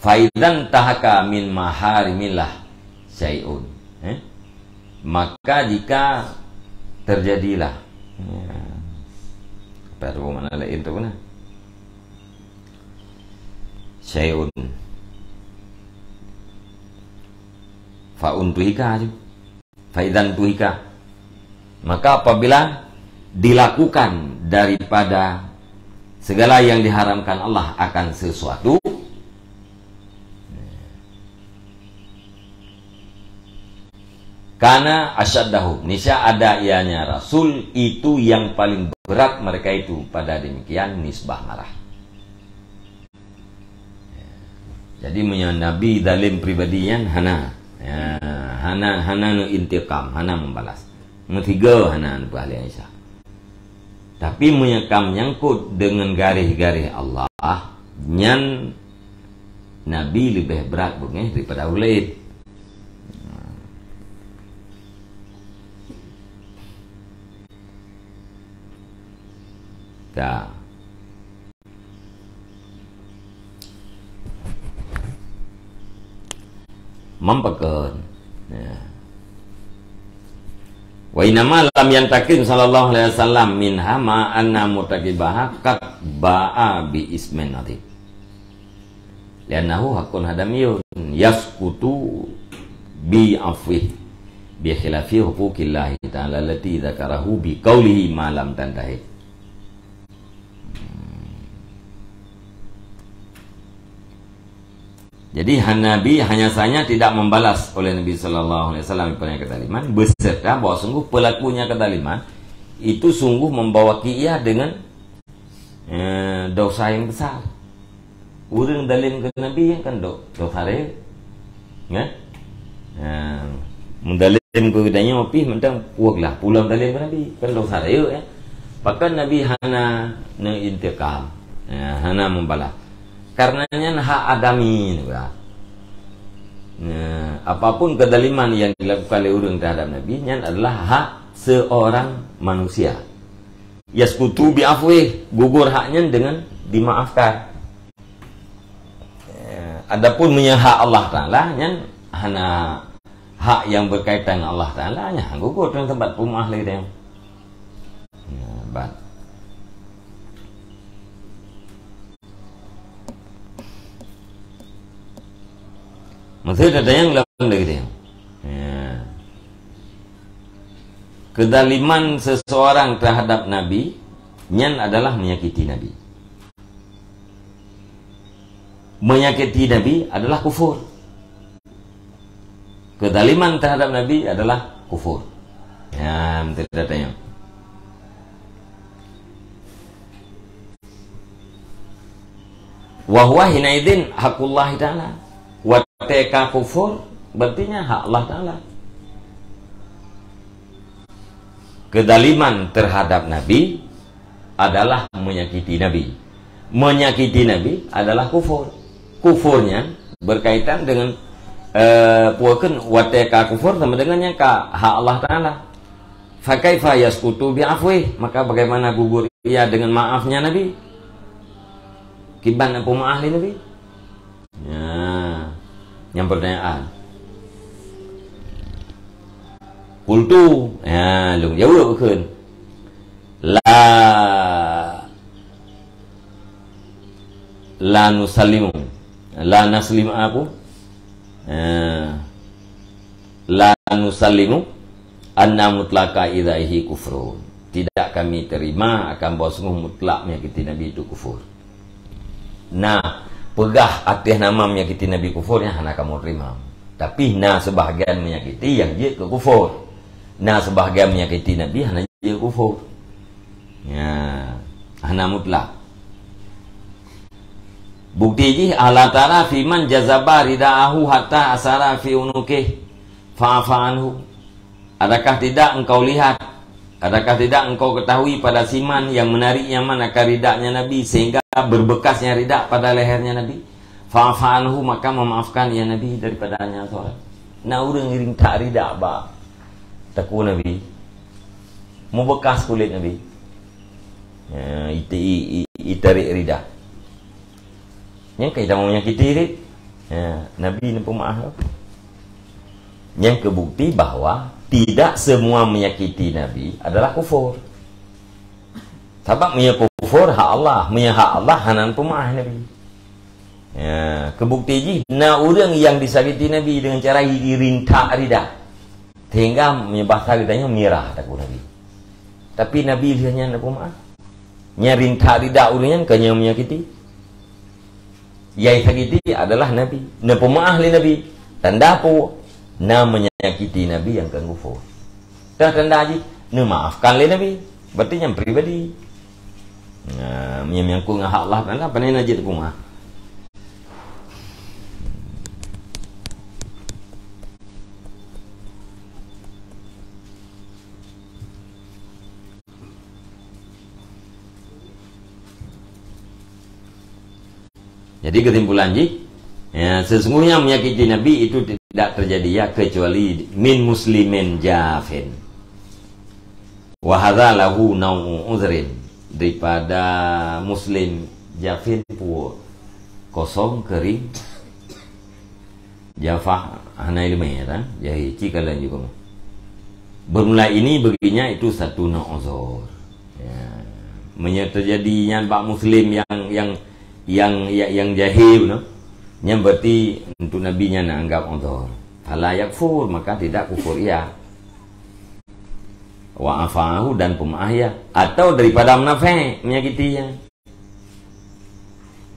Faidan tahaka min maharimillah syai'un. Eh? Maka jika terjadilah. Ya. Apa tu makna lain tu, nah? Syai'un. Fa'un tuhika tu. Faidan tuhika. Maka apabila dilakukan daripada segala yang diharamkan Allah akan sesuatu, kana asyaddahum. Niscaya ada ianya Rasul itu yang paling berat mereka itu pada demikian nisbah marah. Jadi, meunyoe Nabi zalim pribadi nyan hana. Ya, hana, hana neuintikam, hana membalas. Meusigoe hana neupeugah lé Aisyah. Tapi, meunyoe ka menyangkut deungon garéh-garéh Allah, nyan Nabi leubeh brat beungéh daripada ulée. Ka. Meupakat. Ya. Wa innama lam yantakim sallallahu alaihi wasallam minha ma anna murtakibaha qad ba'a bi ismin azim. Li'annahu haqqun hadamiyun yasqutu bi afwih bi khilafi huquqillahi ta'ala allati dzakarahu bi qaulihi ma lam tantahi. Jadi, han-, Nabi hanya saja tidak membalas oleh Nabi sallallahu alaihi wasallam pelakunya kezaliman, beserta bahwa sungguh pelakunya kezaliman itu sungguh membawa ia dengan, eh, dosa yang besar. Ureuëng zalim keu Nabi kan do-, dosa rayeuk. Kan? Ha, meuzalim keu geutanyoe pih mantong puak lah, pulang zalim keu Nabi, kan dosa rayeuk, ya. Pakon Nabi hana neuintikam, ya, hana membalas. Karena nyan hak adami, ya. Nah, apapun kezaliman yang dilakukan oleh ureuëng terhadap Nabi, nyan adalah hak seorang manusia. Yaskutu bi afwih, gugur hak nyan dengan dimaafkan. Eh, adapun meunyoe hak Allah Taala, nyan hana hak yang berkaitan dengan Allah Taala, nyan gugur dalam tempat peumaaf lagi dia. Ya, ban. Maksud ada yang lawan lagi dia. Ya. Kezaliman seseorang terhadap Nabi, nyan adalah menyakiti Nabi. Menyakiti Nabi adalah kufur. Kezaliman terhadap Nabi adalah kufur. Ya, betul datanya. Wa huwa hinaidin haqullahi ta'ala. Watée ka kufur, berarti nyan hak Allah Taala. Kezaliman terhadap Nabi adalah menyakiti Nabi. Menyakiti Nabi adalah kufur. Kufur nyan berkaitan dengan, eh, puakeun watée ka kufur sama dengan nyang ka hak Allah Taala. Fa kaifa yaskutu bi afwih? Maka bagaimana gugur ia dengan maafnya Nabi? Kiban apa maaf lé Nabi? Nah, nyang pertanyaan. Qultu, ya, lôn jaweueb kheun. La, la nusallimu. La naslim apa? Ya. La nusallimu anna mutlaqa idzaihi kufrun. Tidak kami terima akan bahwa sungguh mutlak menyakiti Nabi itu kufur. Nah, peugah ateueh nama menyakiti Nabi kufur nyan hana kamoe terima. Tapi na sebahagian menyakiti nyang jeuet keu kufur. Na sebahagian menyakiti Nabi hana jeuet kufur. Ya, hana mutlak. Bukti jih, ala tara fi man jazaba ridaahu hatta asara fi unuqih fa'afa anhu. Adakah tidak engkau lihat, adakah tidak engkau ketahui pada siman yang menarik nyaman akan ridaknya Nabi, sehingga berbekasnya ridak pada lehernya Nabi? Fa'afa anhu, maka memaafkan ia Nabi daripadanya. Soal. Na ureuëng rintak ridak bak takue Nabi, mubekas kulét Nabi. Ya, ite-, i-, i-, itarik ridak. Nyang ka ita menyakiti rit. Ya, Nabi neupeumaah. Nyang keu bukti bahwa tidak semua menyakiti Nabi adalah kufur. Sabab meunyoe kufur hak Allah, meunyoe hak Allah hana neupeumaah Nabi. Ya, keu bukti jih na ureuëng nyang disakiti Nabi dengan cara i-, irintak ridak. Sehingga meunyoe basa geutanyoe mirah takue Nabi. Tapi Nabi lheueh nyan neupeumaah. Nyang rintak ridak ureuëng nyan ka nyang menyakiti. Nyang sakiti adalah Nabi. Neupeumaah lé Nabi. Tanda peue? Na menyakiti Nabi nyang ka kufur. Teuh tanda jih, neumaafkan lé Nabi. Berarti nyan pribadi. Nah, meunyoe menyangkut ngon hak Allah Taala, pane na jeuet teupeumaah. Jadi kesimpulan jih, ya, sesungguhnya menyakiti Nabi itu tidak terjadi, ya, kecuali min muslimin jafin. Wa hadza lahu nau'u uzrin, daripada muslim jafin peue? Kosong, kering, jafah, hana ileumé, ya, kan? Jahé, ci kalon juga. Bermula ini baginya itu satu uzur. Ya. Meunyoe teujadi nyan bak muslim nyang, nyang, nyang, nyang, nyang jahé, no? Nyan berarti untuk Nabi nyan na anggap uzur. Fala yakfur, maka tidak kufur ia. Wa afa anhu, dan peumaah ia. Atau daripada munafék menyakiti ia.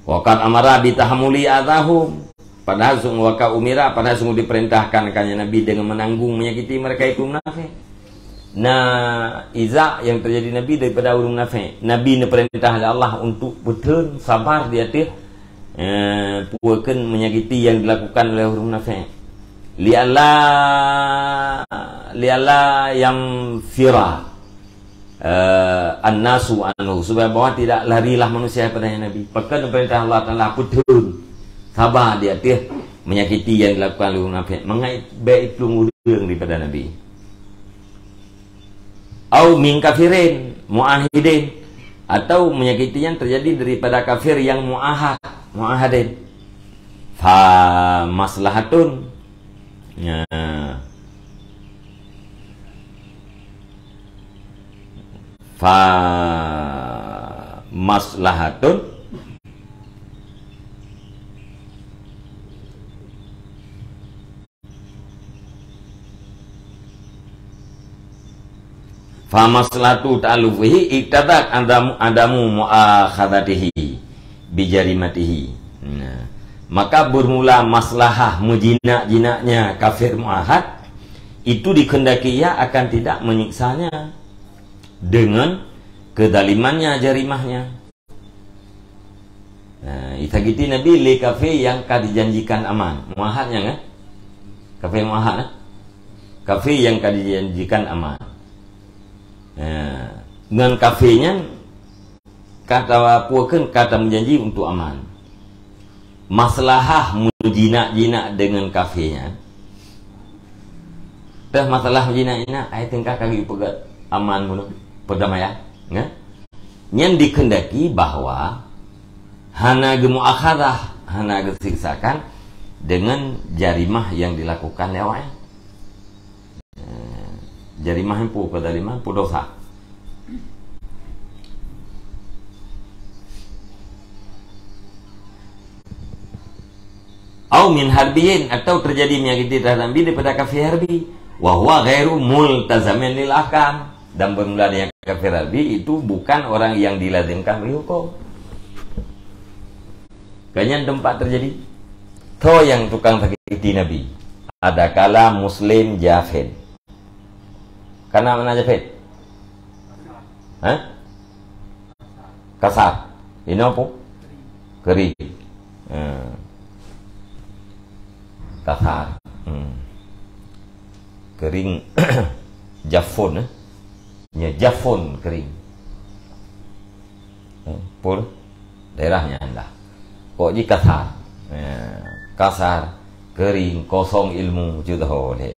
Wa qad amara bi tahammuli adahum. Padahal sungguh, wa qad umira, padahal sungguh diperintahkan akan Nabi dengan menanggung menyakiti mereka itu munafék. Na iza nyang teujadi Nabi daripada ureuëng munafék. Nabi neupeurintah lé Allah untuk peutheun sabar di ateueh, eh, peue kheun menyakiti nyang dilakukan oleh ureuëng munafék. Li alla, li alla yanfira, eh, an-nasu anhu, supaya bahwa tidak larilah manusia daripada Nabi. Pakon perintah Allah Taala peutheun sabar di ateueh menyakiti yang dilakukan oleh munafik, mangat bèk iplueng ureueng daripada Nabi. Au min kafirin muahidin, atau menyakiti yang terjadi daripada kafir yang muahad, muahadin. Fa maslahatun. Ya. Fa maslahatun. Fa maslahatu ta'allufihi iqtadat adamu, adamu muakhadatihi bijarimatihi. Nah, maka bermula maslahah meujinak-jinaknya kafir muahad, itu dikehendaki ia akan tidak menyiksanya dengan kezalimannya, jarimahnya. Nah, disakiti Nabi lé kafé nyang ka dijanjikan aman. Muahad nyan, eh? Kafé muahad, eh? Kafé nyang ka dijanjikan aman. Nah, ngon kafé nyan ka tapukeun, ka tameujanji untuk aman. Maslahah meujinak-jinak deungon kafé nyan. Teuh masalah meujinak-jinak, ai teungka ka geupeugah aman bunoe, perdamaian, ya? Nyan dikehendaki bahwa hana geumuakhazah, hana geusiksakan deungon jarimah nyang dilakukan lé awaknyan. Eh, jarimah nyan peue, kezaliman, peue dosa. Au min harbiyin, atau terjadi menyakiti terhadap Nabi daripada kafir harbi. Wa huwa ghairu multazamin lil ahkam. Dan bermula dengan kafir harbi itu bukan orang yang dilazimkan beri hukum. Kan nyan teumpat terjadi. Tho nyang tukang sakiti Nabi. Adakala muslim jafin. Kana makna jafin? Hah? Kasar. Inoe peue? Kering. Ha. Kasar. Hmm. Kering. Jafun, eh. Nya jafun, kering. Hmm. Peue? Daerah nyan lah. Kok jih kasar. Ya. Kasar, kering, kosong ilmu, judho lé.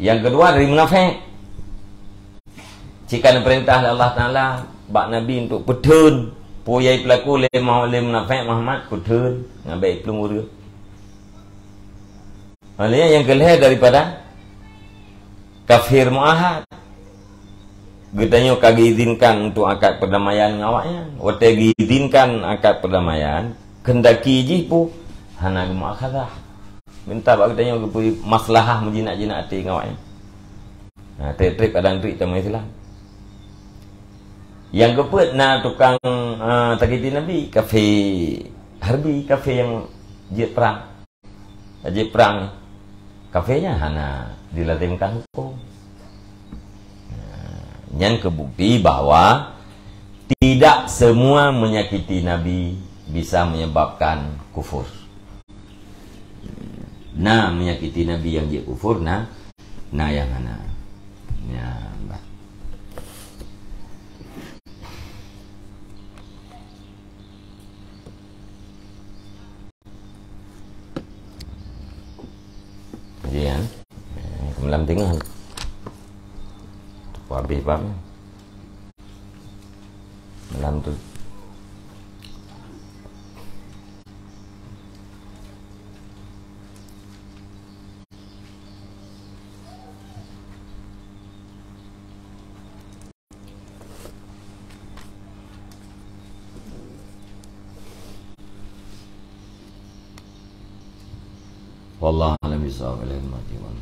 Nyang keudua dari munafék. Cit ka neupeurintah lé Allah Taala bak Nabi untuk peutheun peue nyang jipeulaku lé mau-, lé munafék Muhammad, peutheun, ngon bèk iplueng ureueng. Maknanya nyang keulhèe daripada kafir muahad. Geutanyoe ka geuizinkan untuk akad perdamaian ngon awaknyan. Watèe geuizinkan akad perdamaian, keundaki jih peue? Hana geumuakhazah. Minta bak geutanyoe geupeu maslahah meujinak-jinak até ngon awaknyan. Nah, trép-trép kadang treuk tamong Islam. Nyang keupeuet na tukang, eh, sakiti Nabi, kafé harbi, kafé nyang jeuet prang. Jeuet prang, kafé nyan hana dilazimkan hukum. Nah, nyan keu bukti bahwa tidak semua menyakiti Nabi bisa menyebabkan kufur. Na menyakiti Nabi nyang jeuet kufur, na, na nyang hana. Nyan bah. Jadi, ya. Eh, malam tengah. Habis bab ni. Malam tu. Wallahu a'lam bishawab. Ilaihi marji'un.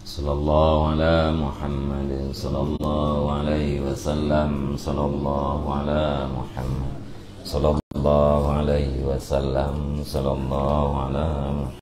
Sallallahu ala Muhammadin, sallallahu alaihi wasallam, sallallahu ala Muhammad, sallallahu alaihi wasallam, sallallahu ala Muhammad.